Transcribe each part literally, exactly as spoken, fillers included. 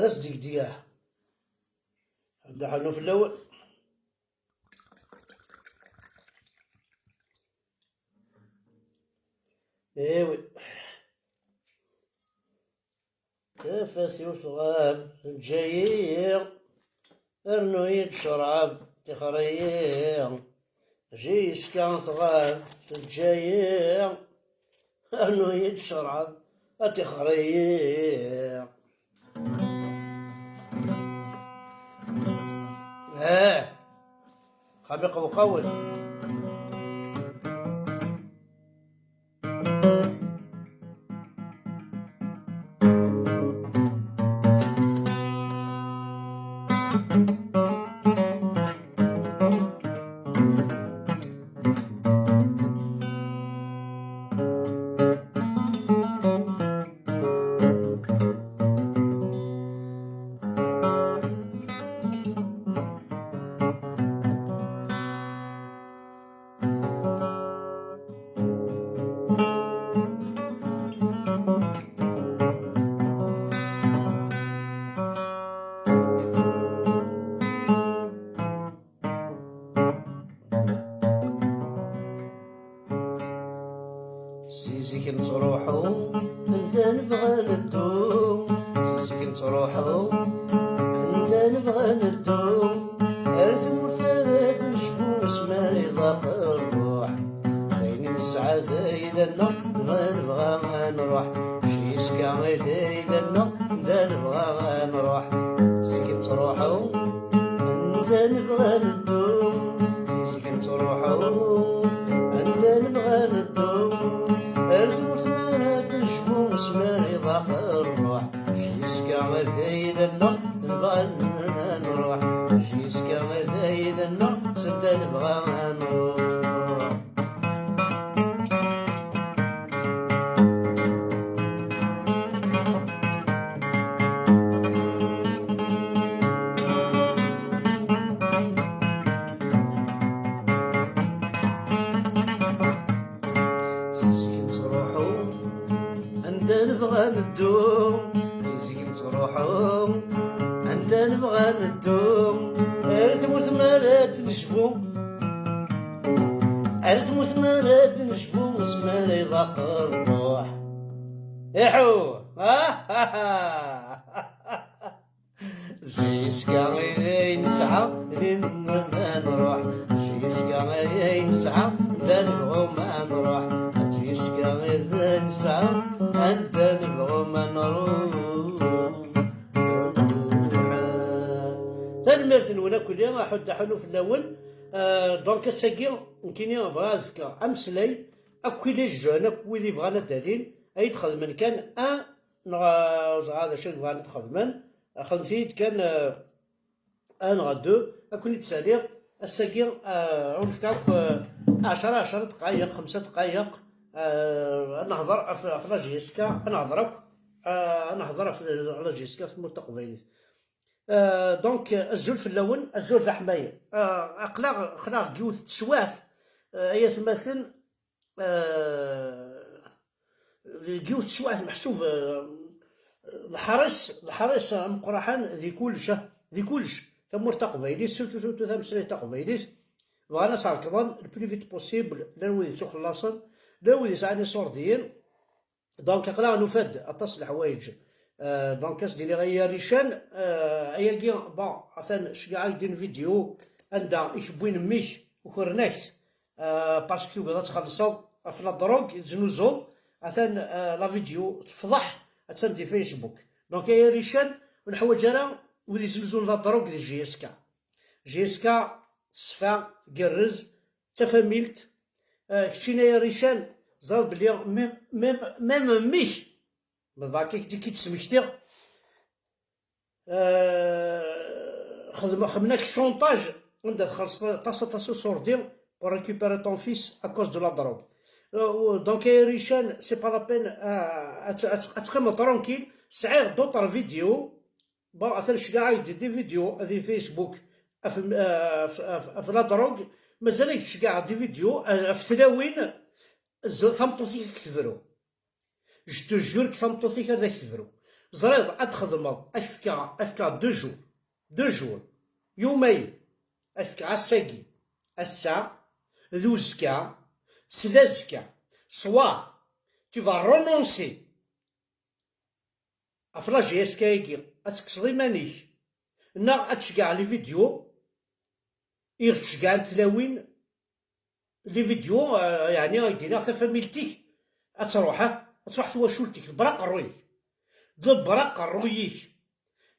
Asdegdeg. Ad ḥennu fell-awen. Iwi. Tafat-iw tɣab, teǧǧa-yi, rnu-yi-d ccrab, tixer-iyi. Jiska tɣab, teǧǧa-yi, rnu-yi-d ccrab, ad tixer-iyi. Ah, xabiq uqawel. Si zik nettruḥu anda nebɣa neddu, si zik nettruḥu anda nebɣa neddu, ar tmurt ara d-necbu asmi ara iḍaq rruḥ. D ayen i nesɛa d ayla-nneɣ, nebɣa nebɣa ad nruḥ. Jiska i d ayla-nneɣ, anda nebɣa ad nruḥ. Zik nettruḥu anda nebɣa neddu, zik nettruḥu anda nebɣa neddu. Ar tmurt mi ara d-necbu asmi ara iḍaq rruḥ. Jiska d ayla-nneɣ, nebɣa ad nruḥ. Jiska d ayla-nneɣ, sanda nebɣa ad nruḥ. Zik nettruḥu anda nebɣa neddu, zik nettruḥu anda nebɣa neddu, ar tmurt mi ara d-necbu. Ar tmurt mi ara d-necbu, asmi ara iḍaq rruḥ. Iḥu! Jiska i d ayen nesɛa, d imma ma nruḥ. Jiska i d ayen nesɛa, anda nebɣu ma nruḥ. Jiska i d ayen nesɛa, anda nebɣu ma nruḥ. Tanemmirt-nwen akk-nni, aḥud aḥunu fell-awen. Euh, donc ass-agi, nekkini bɣiɣ ad fkeɣ ameslay akk i les jeunes, akk wid ibɣan ad d-alin, ad yi-d-xedmen kan un, neɣ, euh, ur ẓriɣ d acu i bɣan ad xedmen, xedmet-iyi-d kan, euh, un neɣ deux, ad ken-id-saliɣ. Ass-agi, euh, ad wen-fkeɣ akk, euh, ɛecra, ɛecra dqayeq, xemsa dqayeq, euh, ad nehḍer ɣef, ɣef la J S K, ad nehḍer akk, euh, ad nehḍer ɣef la J S K, ɣef tmurt taqbaylit. Euh, donc, azul fell-awen, azul d aḥmayan. Euh, aql-aɣ, aql-aɣ deg yiwet n teswiɛt, euh, ay atmaten, euh, deg yiwet n teswiɛt meḥsub, euh, leḥris, leḥris ameqqraḥan di kullec, ah, di kullec. Tamurt taqbaylit, surtout, surtout tameslayt taqbaylit. Bɣan ad tt-rekḍen le plus vite possible, llan wid yettuxellaṣen, llan wid yesɛan iṣurdiyen. Donc, aql-aɣ nufa-d aṭas n leḥwayeǧ. Euh, donc, as-d-iniɣ ay arrican, euh, ayagi, bon, atan ceggeɛ-ak-d une vidéo anda i k-wwin mmi-k, ukren-ak-t, euh, parce que tugiḍ ad txellṣeḍ ɣef la drogue i teznuzuḍ, atan, euh, la vidéo tefḍeḥ, attan di Facebook. Donc, ay arrican, ur neḥwaǧ ara wid yeznuzuyen la drogue di J S K. J S K teṣfa, tgerrez, d tafamilt. Ah, keččini ay arrican, ẓriɣ belli même, même, même mmi-k, ma d berka k-d-, k-id-smektiɣ, ah, xedm-, xedmen-ak chantage, anda txellṣeḍ aṭas, aṭas uṣurdi pour récupérer ton fils à cause de la drogue. Ah, donc ay arrican, c'est pas la peine, ah, ad, ad, ad teqqimeḍ tranquille, sɛiɣ d'autres vidéos. Bon, atan ceggeɛ-ak-d des vidéos di Facebook ɣef, euh, ɣef, ɣef, ɣef la drogue. Mazal-ak tceggɛeḍ des vidéos, euh, ɣef tlawin, z-, tameṭṭut-ik ad k-tebru. Je te jure que tameṭṭut-ik ad ak-tebru. Ẓriɣ ad txedmeḍ, ad k-fkeɣ, ad k-fkeɣ deux jours, deux jours, yumayen, ad k-fkeɣ ass-agi, ass-a, d uzekka, slazekka, ṣṣwar, tu vas renoncer ɣef la J S K-agi, ad tekkseḍ iman-ik, neɣ ad tceggɛeḍ les vidéos i ɣ-d-ceggɛent tlawin, les vidéos, euh, yeɛni ad d-iniɣ tafamilt-ik ad truḥ, ad truḥ twacult-ik, ḍebber aqerruy-ik, ḍebber aqerruy-ik,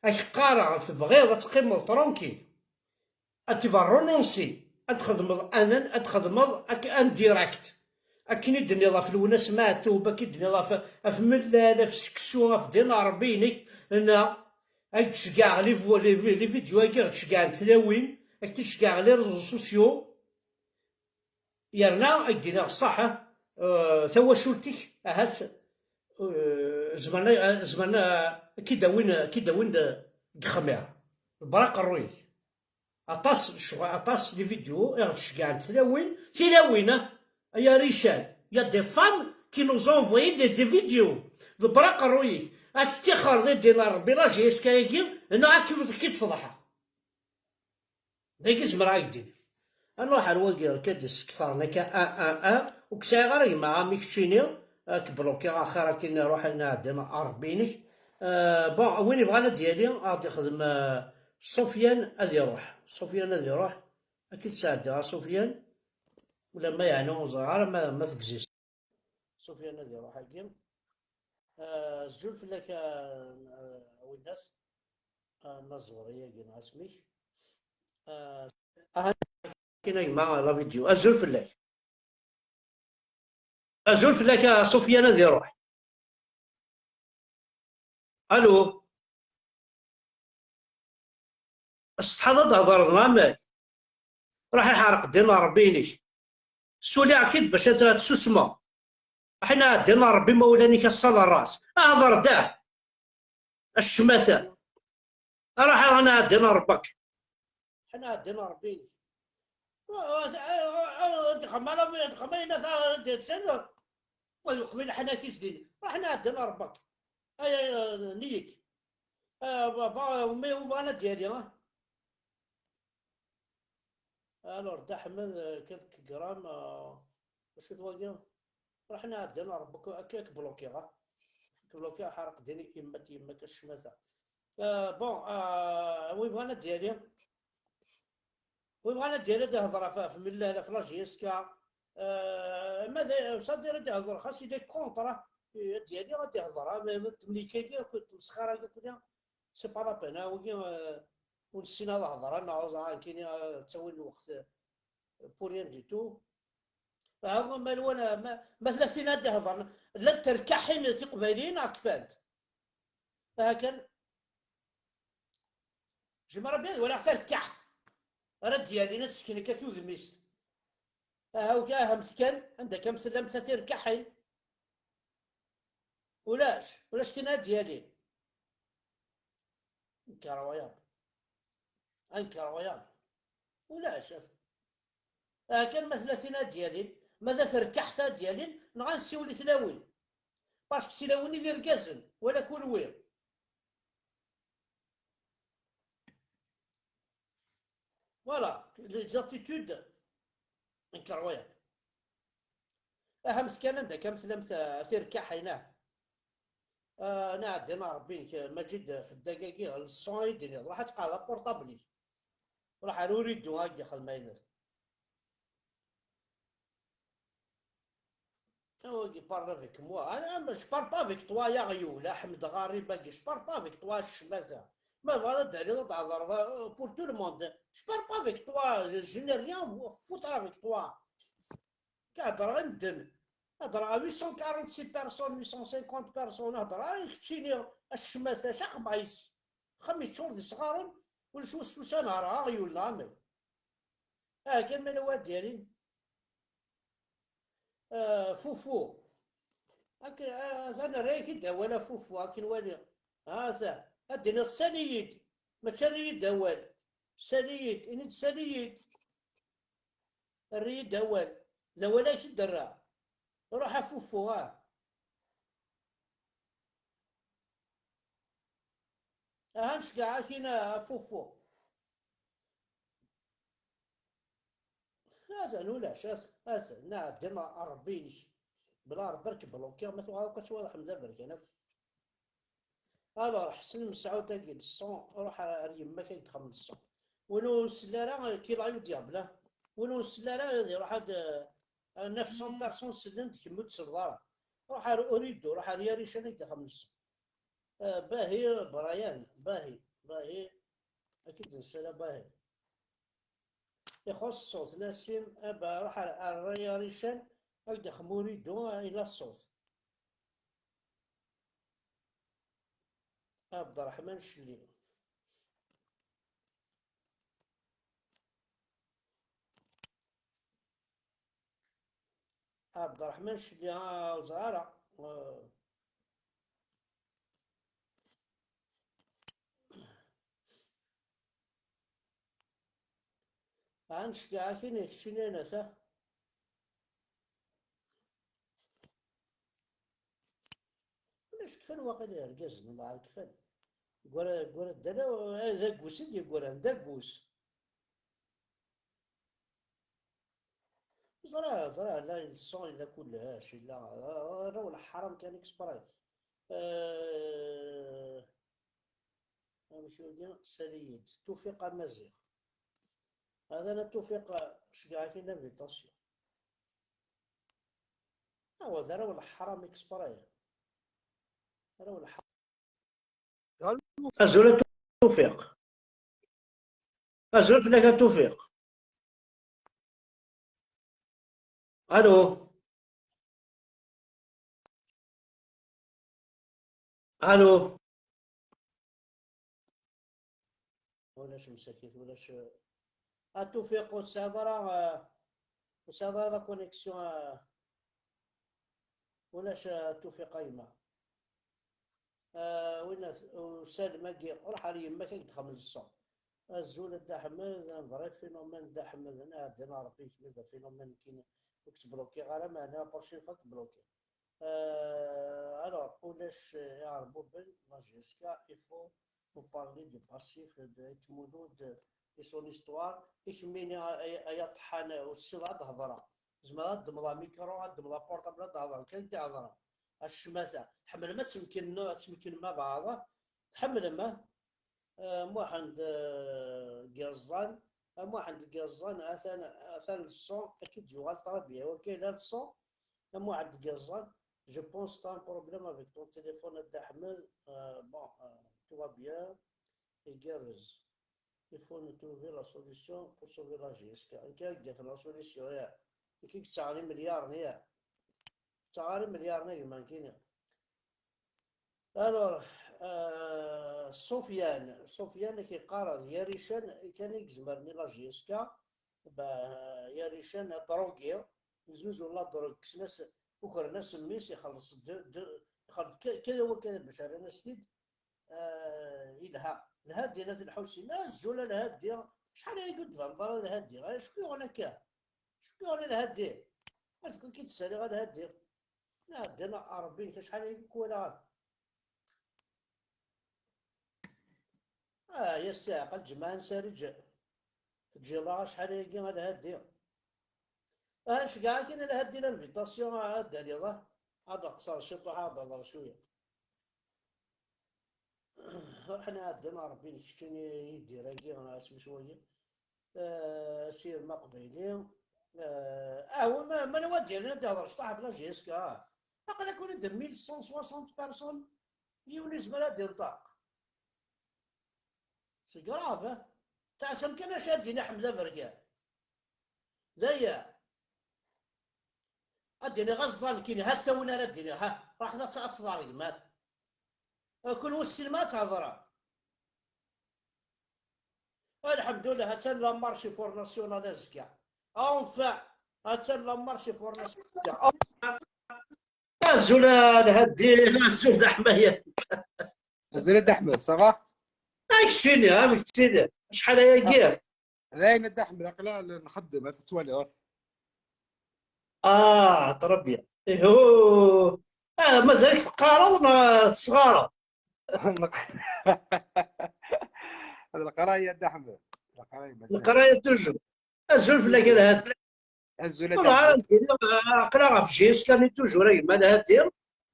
ad k-qqareɣ tebɣiḍ ad teqqimeḍ tranquille, ad tu vas renoncer, ad txedmeḍ anan, ad txedmeḍ ak-, en direct. Akken i d-tenniḍ ɣef Lwennas Meɛtub, akken i d-tenniḍ ɣef, ɣef Mellal, ɣef seksu, ɣef ddin Ṛebbi-inek, neɣ ad k-d-ceggɛeɣ les vo-, les vi-, les vidéos-agi, ad k-ceggɛent tlawin, ad k-d-ceggɛeɣ les réseaux sociaux, yerna ad k-d-iniɣ ṣṣaḥ, eh, tawacult-ik, ahat, eh, zemren, eh, zemren, eh, ad k-id-awin, ad k-id-awin d-, deg xmir. Ḍebber aqerruy-ik. Aṭas ccɣel, aṭas les vidéos i ɣ-d-ceggɛent tlawin, tilawin, ah, ay arican. Il y a des femmes qui nous ont envoyé des, des vidéos. Ḍebber aqerruy-ik. Ad tettixxreḍ i ddin n Ṛebbi, la J S K-agi, neɣ ad k-, ad k-id-fḍeḥeɣ. Dagi zemreɣ ad k-d-iniɣ. Ad nruḥ ar wagi, akka d-ssektaren akka, un, un, un, ur k-sɛiɣ ara gma, am keččini, ad k-blokiɣ axir akin, ruḥ ad nɛeddi n Ṛebbi-inek. Euh, bon, win yebɣan ad d-yali, ad ɣ-d-ixdem, euh, Sufyan ad iruḥ. Sufyan ad iruḥ. Ad k-id-sɛeddiɣ a Sufyan. Ulamma yeɛni ur ẓriɣ ara ma, ma tegziḍ. Sufyan ad iruḥ agi. Ah, azul fell-ak, ah, ah, a Winnas. Ah, ma ẓuri-agi neɣ asmi-k. Ah, aha, akin a gma la vidéo. Azul fell-ak. Azul fell-ak a Sufyan ad iruḥ. Alo. Tsetḥaḍ ad d-thedreḍ neɣ amek? Ruḥ iḥreq ddin n Ṛebbi-inek. Suliɣ-k-id bac ad tsusmeḍ. Aḥin ɛeddi n Ṛebbi imawlan-ik ass-a d ṛṛas. Hder da! A ccmata! Ruḥ ad nɛeddi n Ṛebbek. Aḥin ɛeddi n Ṛebbi-inek. Dxem ala, dxem ayen ata d-tsan. Wa d uqbil ḥnak izdin. Ruḥ nɛeddi n Ṛebbek. Ay, ay, niyek. Ah, ba, ba, mais ur bɣan ad d-yali, ah. Alors, Dda Ḥmed, euh, quelques grammes, euh, acu-t wagi? Ruḥ nɛeddi n Ṛebbek, akka, akka k-blokiɣ, ah. K-blokiɣ, ḥareq ddin, yemma-k, yemma-k, a ccmata. Euh, bon, euh, wi bɣan ad d-yali? Wi bɣan ad d-yali ad ihder ɣef, ɣef Mellal, ɣef la J S K, euh, ma d, c'est-à-dire ad ihder, xas il est contre, ah, ad d-yali ad ihder, ah, ma, ma d temlika-agi, akked tmesxir-agi, akked, c'est pas la peine, ah, wigi, euh, ur nessin ad hedren, neɣ uẓar, nekkini, euh, ttawin lweqt, euh, pour rien du tout. Ah, ma lwan, ma, ma tella tin ad d-ihedren, llant terkaḥin tiqbayliyin neɣ kfant? Aha kan. Jmeɛ Rebbi ad walaɣ tarkaḥt ara d-yalin, ad tesken akka tudmist. Aha, uka, ahamt kan, anda kan tellamt a tirkaḥin. Ulac, ulac tin ad d-yalin. Incroyable. Incroyable. Ulac. Aha kan ma tella tin ad d-yalin, ma d terkaḥt ad d-yalin, neɣ ad nsiwel i tlawin. Parce que d tilawin i d irgazen, wala kunwi. Voilà, les attitudes incroyables. Ahamt kan anda kan tlamt, ah, tirkaḥin, ah. Ah, nɛeddi n Ṛebbi-inek, Maǧid, feddag-agi, leṣon ay d-tiniḍ. Ruḥ ad tqeɛɛed aportabl-ik. Ruḥ ar uridu ad yexdem ayen. Wagi parle avec moi. Ah, ah, mais je parle pas avec toi, ya aɣyul, Aḥmed Ɣarib-agi. Je parle pas avec toi, a ccmata. Ma tebɣiḍ ad d-taliḍ ad d-thedreḍ, euh, pour tout le monde. Je parle pas avec toi, je, je n'ai rien à foutre avec toi. Ka hedreɣ i medden. Hedreɣ à huit cent quarante-six personnes, huit cent cinquante personnes. Hedreɣ i keččini, a ccmata, caqbeɣ yes-k. Axxam yeččur d isɣaren, ulac wis tusan hedreɣ aɣyul neɣ amek. Ah, kan ma la wa d-yalin. Ah, Fufu. Akken, ah, atan rray-ak-id awal a Fufu, akken wali. Ah, ata. Ad d-tiniḍ sali-yi-d. Mačči err-iyi-d awal. Sali-yi-d. Ini-d sali-yi-d. Err-iyi-d awal. D awal-ak i d-rra. Ruḥ a Fufu, ah. Aha, nceggeɛ akin afuffu. Atan ulac, at-, atan, nɛeddi ma-, Ṛebbi-inek. Bla Ṛebbi ad k-blokiɣ, ma tuɣal akk ad twalaḥem d aberkan akk. Alors, Ḥsen Mesɛud-agi, le son, ruḥ ar, ar yemma-k ad k-d-xemmeḍ le son. Win ur nsell ara, qui l'a eu diable, hein. Win ur nsell ara, ad iruḥ ad, euh, neuf cents personnes sellen-d, kemm ur tselled ara. Ruḥ ar Urido, ruḥ ar Yarican ad k-d-xemmeḍ le son. Euh, bahi, Brian, bahi, bahi, ad k-id-nsala bahi. Ixuṣ ṣṣut, Nasim, aba, ruḥ ar, ar Yarican, ad k-d-xemmeḍ Urido, ila ṣṣut. Abderrahman Chelli. Abderrahman Chelli, ah, ur ẓriɣ ara. Ah. Ah, nceggeɛ akin keččini, ata. Ulac, kfan waqila yergazen, Allah kfan. Gwara, gwara ddala, eh, d aggus i d-yeggran, d aggus. Ẓriɣ, ẓriɣ, la leçon, yella kullec, yella, eh, raw leḥram kan exprès. Eh, amek yuli, sali-yi-d, Tufiq Amaziɣ. Hada na Tufiq, ceggeɛ-ak-in l'invitation. Awa, d araw leḥram exprès. Araw leḥram. Azul a Tufiq. Azul fell-ak a Tufiq. Allô. Allô. Ulac msakit, ulac. A Tufiq, ur tesɛiḍ ara, eh, ur tesɛiḍ ara la connexion, eh, ulac, eh, Tufiq a gma. Eh, win at-, usalem-agi, ruḥ ar yemma-k ad k-d-xemmeḍ le son. Azul a Dda Ḥmed, un vrai phénomène Dda Ḥmed, nɛeddan a Rebbi kemm d phénomène nekkini, ur k-ttblokiɣ ara, meɛna la prochaine fois ad k-blokiɣ. Euh, alors, ulac, euh, iɛerbuben, la J S K, il faut nous parler du passif de Ayt Mulud et son histoire. I kemmini, ay, ay aṭeḥḥan, ur tessineḍ ad d-hedreḍ. Zemreɣ ad d-ddmeḍ amikru, ad d-ddmeḍ aportable, ad d-hedreḍ, kan i d-hedreɣ. A ccmata, tḥemmlem ad tmeknem, ad tmeknem abeɛḍ, tḥemmlem, ah? Euh, Muḥend, euh, Giẓẓan, a Muḥend Giẓẓan, atan, atan le son, ad k-id-yuɣal très bien. Wagi yella le son, a Muḥend Giẓẓan, je pense t'as un problème avec ton téléphone, a Dda Ḥmed. Euh, bon, euh, tout va bien, igerrez. Il faut nous trouver la solution pour sauver la J S K. Nekk ara k-d-afen la solution, ya. Nekk i yettaɣen imelyaṛen, ya. Yettaɣ ara imelyaṛen a gma nekkini. Alors, euh, Sofiane, Sofiane i k-yeqqar d Yarican kan i izemren i la J S K, bah, Yarican d adrugi, yeznuzu la drogue, kksen-as, ukren-as mmi-s, ixelleṣ d, d, ixelleṣ k-, kra wakka bac rran-as-t-id, euh, yelha. Lhadi n At Lḥusin, azul a Lhadi, acḥal ayagi ur d-tbaneḍ ara a Lhadi, acku yuɣen akka? Acku yuɣen a Lhadi? Ad k-id-ssaliɣ a Lhadi. Nɛeddi neɣ Ṛebbi-inek acḥal ay k-walaɣ. Ah, ya Si Ɛqel, ǧemɛen Sariǧ. Teǧǧiḍ-aɣ acḥal ayagi a Lhadi. Ah, nceggeɛ-ak-in a Lhadi l'invitation, ah, ad d-taliḍ, ah. Ad d-qṣer ciṭuḥ, ad d-hḍer cwiya. Ruḥ nɛeddi neɣ Ṛebbi-inek keččini Yidir-agi, neɣ isem-is wagi. Eh, asirem aqbayli. Eh, ah, wa ma, ma nwa d-yerna ad d-ihḍer cṭaḥ bla J S K, ah. Aql-ak ula d mille cent soixante personnes, yiwen izmer ad d-inṭeq. C'est grave, hein? Teɛsam kan acu ad d-yini Ḥmed Aberkan. D aya. Ad d-iniɣ aẓẓal nekkini, ha-t-a win ara d-iniɣ, ha, raḥet ad, ad tḍar gma-t. Kul wis sin ma ad thedreḍ. Alḥemdullah, ha-tt-an la marche Front National azekka. Enfin, ha-tt-an la marche Front National azekka. Enfin. Azul a Lhadi, azul d aḥmayan. Azul a Dda Ḥmed, ça va? Ay keččini, amek keččini? Acḥal ayagi? D ayen a Dda Ḥmed, aql-aɣ nxeddem, ad tettwaliḍ. Ah, très bien. Ihu. Ah, mazal-ik teqqareḍ neɣ tesɣareḍ? Leqraya, Dda Ḥmed. Leqraya, mazal. Leqraya toujours. Azul fell-ak a Dda Ḥmed. Azul a Ur Dda nɛarf Ḥmed. Aql-aɣ aql-aɣ ɣef J S K ni toujours a gma Lhadi.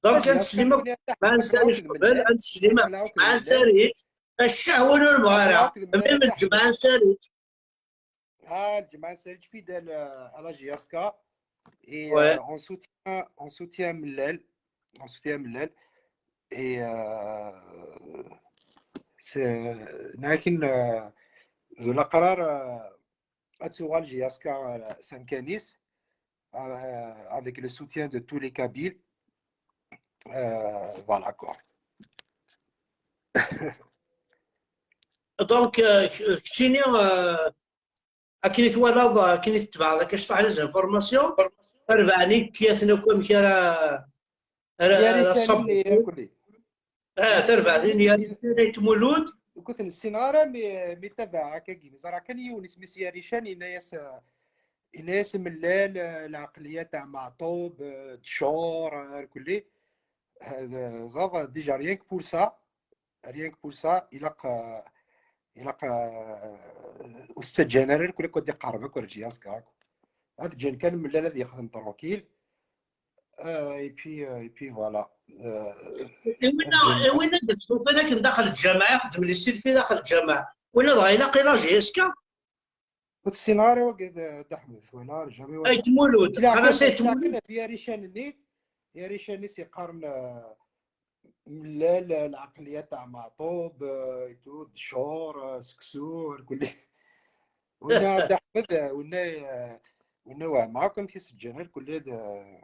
Donc ad neslim akk Ǧemɛa Nsariǧ qbel, ad neslim akk Ǧemɛa Nsariǧ. Ccah win ur nebɣi ara. Même Ǧemɛa Nsariǧ. Ah, Ǧemɛa Nsariǧ fidèle, euh, à la J S K. Et Ouais. Euh, on soutient, on soutient Mellal. On soutient Mellal. Et euh, c'est, lakin, euh, d leqrar, euh, ad tuɣal J S K, euh, s amkan-is, euh, avec le soutien de tous les Kabyles. Euh, voilà quoi. Donc, euh, keččini, euh, akken i twalaḍ, akken i tettbeɛḍ akka cṭaḥ les informations, tarbaɛni kyaten akk amek ara ara ara ṣṣabb. Ah, tarbaɛni n Yarican ay tmulud. Ur ten-ssineɣ ara, mi mi tabaɛ akkagi, neẓra kan yiwen isem-is Yarican, yenna-yas, yenna-yas Mellal, eh, lɛeqliya taaɛ Meɛṭub, eh, Ddcur, eh, irkelli. Eh, ẓaḍ, déjà, rien que pour ça, rien que pour ça, ilaq, eh, ilaq, eh, ur s-ttaǧǧan ara irkelli akk ad iqerreb akk ar J S K akk. Ad ǧǧan kan Mellal ad yexdem tranquille. Euh, et puis, euh, et puis voilà. Euh, I winna, i winna d-tḥulfan akken daxel lǧameɛ, ixeddem les selfies daxel lǧameɛ. Winna dɣa ilaq i la J S K. Ur tessineɣ ara wagi d, d Ḥmed, wala jamais wala. Ay tmulud, xalas ay tmulud. Yarican-nni, Yarican-nni s-yeqqaren, euh, Mellal, euh, lɛeqliya taaɛ Meɛṭub, euh, et tout, Ddcur, euh, seksu, irkelli. Winna d Ḥmed, euh, winna, euh, winna wehmeɣ akk amek i s-ǧǧan irkelli d, euh,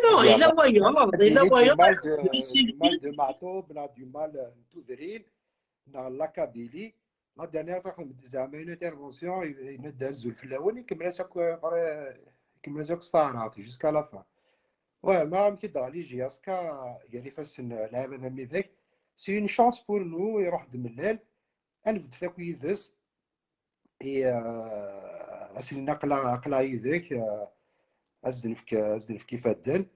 Non, yella wayeḍ, yella wayeḍ. Du mal de, du mal de Meɛṭub, neɣ du mal, euh, n tudrin, neɣ la Kabylie. La dernière fois, xedmen-d zeɛma une intervention, yenna-d azul fell-awen, ikemmel-as akk, euh, ikemmel-as akk s taɛrabt jusqu'à la fin. Ouais, ma amek i d-ɣli J S K gar ifassen n lɛibad am widak, c'est une chance pour nous, iruḥ-d Mellal, ad nebded akk yid-s, et, euh, ad s-nini aql-aɣ, aql-aɣ yid-k, euh, ad s-d-nefk, ad s-d-nefk ifadden.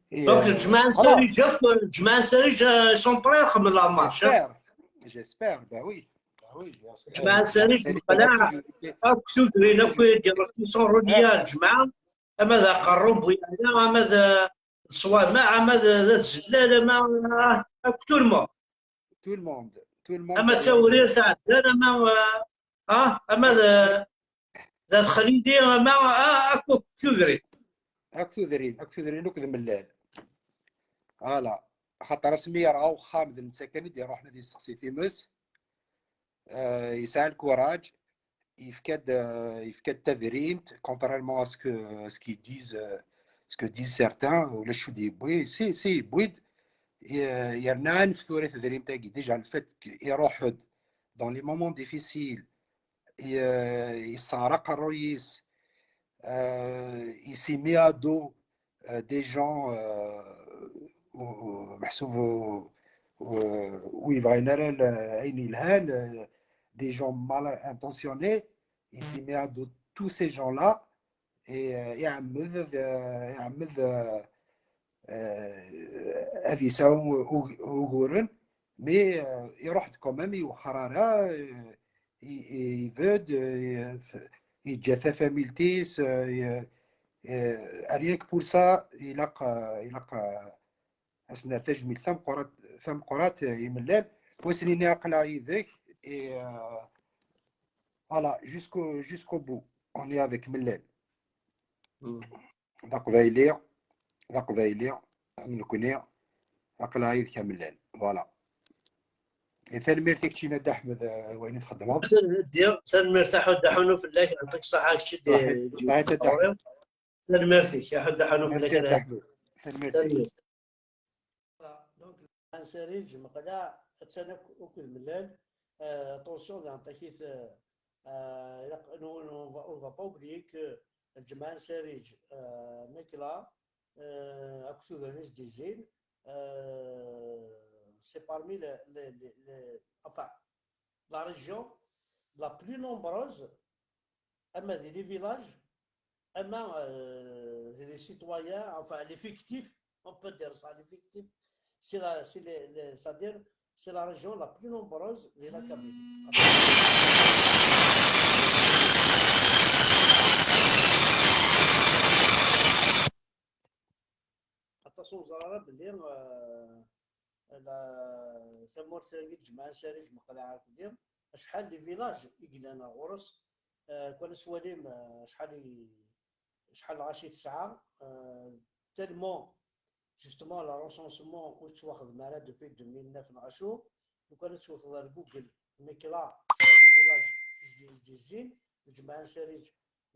Et, Donc, euh, Ǧemɛa Nsariǧ akk, Ǧemɛa Nsariǧ, euh, sont prêts à xedmen la marche, hein. J'espère, j'espère, bah oui, bah oui, bien sûr. Ǧemɛa Nsariǧ, meqleɛ, akk tudrin akk i d-iruḥen sont reliés à lǧemɛa, ama d Aqerrub, Wiɛla, ama d, d Ṣwamaɛ, ama d, d At Zellal, ama, ah, akk tout le monde. Tout le monde, tout le monde. Ama d Tawrirt Ɛeddan, ama, ah, ah, ama d, d At Xlili, ama, ah, akk, akk tudrin. Akk tudrin, akk tudrin, akk d Mellal. Voilà. Xaṭer asmi yerɣa uxxam d netta kan i d-iruḥen ad yesseqsi times. Euh, yesɛa lkuraj, yefka-d, euh, yefka-d tadrimt, contrairement à ce que, à ce qu'ils disent, euh, ce que disent certains, ulac ur d-yewwi, si, si, yewwi-d, euh, yerna anef tura tadrimt-agi, déjà le fait que iruḥ-d dans les moments difficiles, et, euh, yesseɣraq aqerruy-is, euh, il s'est mis à dos, euh, des gens, euh, u-, u-, meḥsub u-, u-, ur yebɣin ara l-, ayen yelhan, euh, des gens mal intentionnés, il s'est mis à dos tous ces gens-là, et, euh, iɛemmed, euh, iɛemmed, euh, euh, ad yesɛu u-, uguren, mais, euh, iruḥ-d quand même, iwexxer ara, euh, i-, i-, ibedd, euh, yeǧǧa tafamilt-is, euh, euh, rien que pour ça, ilaq, euh, ilaq, euh, ad s-nerr tajmilt tameqqrat, tameqqrat, euh, i Mellal, u ad s-nini aql-aɣ yid-k, et, euh, voilà, jusqu'au, jusqu'au bout, on est avec Mellal. D aqbayli, d aqbayli, am nekni, aql-aɣ yid-k a Mellal. Voilà. Et tanemmirt i keččina Dda Ḥmed, euh, wayen i txeddmeḍ. Tanemmirt a Ḥud, Ḥunu fell-ak, yeɛṭik ṣṣeḥḥa kečč i d-, Ṣaḥit a Dda Ḥmed. Tanemmirt-ik a Ḥud, Ḥunu fell-ak. Merci a Dda Ḥmed. Tanemmirt. Donc, Nsariǧ meqleɛ, attan akk, akked Mellal. Euh, attention, d antakit, euh, euh, ilaq, on, on va, on va pas oublier que Ǧemɛa Nsariǧ, euh, Mekla, euh, akked tudrin-is d izin, euh, c'est parmi les, les, les, les, enfin, la région la plus nombreuse, ama di les villages, ama, euh, di les citoyens, enfin, l'effectif, on peut dire ça, l'effectif, c'est la, c'est les, les, c'est-à-dire, C'est la région la plus nombreuse de la Kabylie. Aṭas ur neẓri ara belli, euh, la, tamurt-agi n Ǧemɛa Nsarij meqlaɛ belli acḥal des villages i yellan ar ɣur-s, euh, kan ad twalim, euh, acḥal i, acḥal lɣaci tesɛa, euh, tellement, justement, le recensement ur yettwaxdem ara depuis deux mille neuf neɣ acu, lukan ad tewteḍ ar Google, Mekla, les villages i s-d-yezzin, Ǧemɛa Nsarij,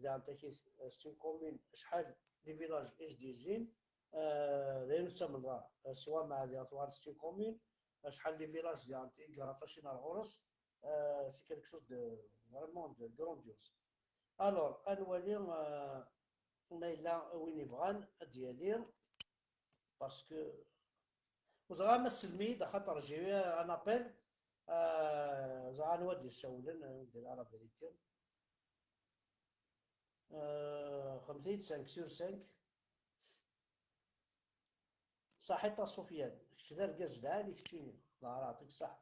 daɣen takit, euh, c'est une commune, acḥal les villages i s-d-yezzin, euh, d ayen ur tettamneḍ ara. Euh, Swameɛ diɣ tuɣal c'est une commune, acḥal les villages diɣen i yegraṭacin ar ɣur-s, euh, c'est quelque chose de vraiment de grandiose. Alors, ad nwali, euh, ma yella win yebɣan ad d-yali, parce que ur ẓriɣ ma tselmem-iyi-d, axaṭer j'ai eu un appel, euh, ur ẓriɣ anwa d-yessawlen, euh, d la vérité. Euh, xemsa cinq sur cinq. Saḥit a Sufyan, kečč d argaz lɛali keččini, ḍehreɣ-ṭik saḥ.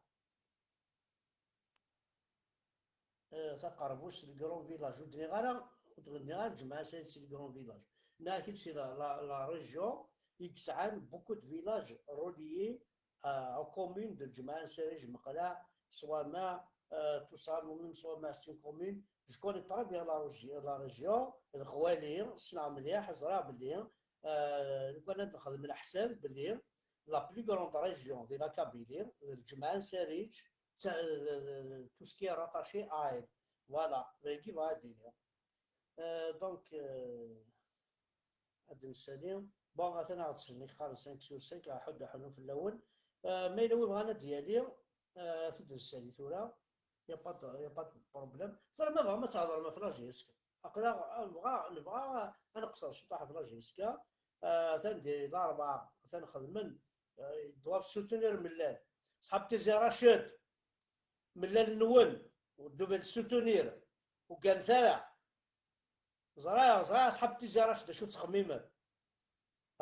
Eh, taqerbuct, le Grand Village, ur d-nniɣ ara, ur d-nniɣ ara Ǧemɛa Nsarij c'est le Grand Village. Nniɣ-ak-id c'est la, la, la région i yesɛan beaucoup de villages reliés, euh, aux communes de Ǧemɛa Nsarij, Meqlaɛ, Swameɛ, euh, tout ça, même Swameɛ c'est une commune. Je connais très bien la régi-, la région, lexwali, ssneɣ mliḥ, ẓriɣ belli, euh, lukan ad nexdem leḥsab belli la plus grande région de la Kabylie, d Ǧemɛa Nsarij, ta-, tout ce qui est rattaché à elle. Voilà, dagi bɣiɣ ad d-iniɣ. Euh, donc, euh, ad d-nsali. Bon, atan aɣ-d-sellen i yeqqaren cinq sur cinq, aḥud aḥunu fell-awen. Euh, ma yella wi bɣan ad d-yali, euh, ad t-id-nsali tura. Y a pas de, y a pas de problème. Tura ma bɣam ad thedrem ɣef la J S K. Aql-aɣ, nebɣa, nebɣa ad neqṣer ciṭuḥ ɣef la J S K. Euh, atan di Larebɛa, atan xedmen, euh, ils doivent soutenir Mellal. Ṣṣḥab Tizi Raced, Mellal-nwen, ur d-, soutenir, ur gganent ara. Ẓriɣ, ẓriɣ Ṣṣḥab Tizi Raced d acu tettxemmimem.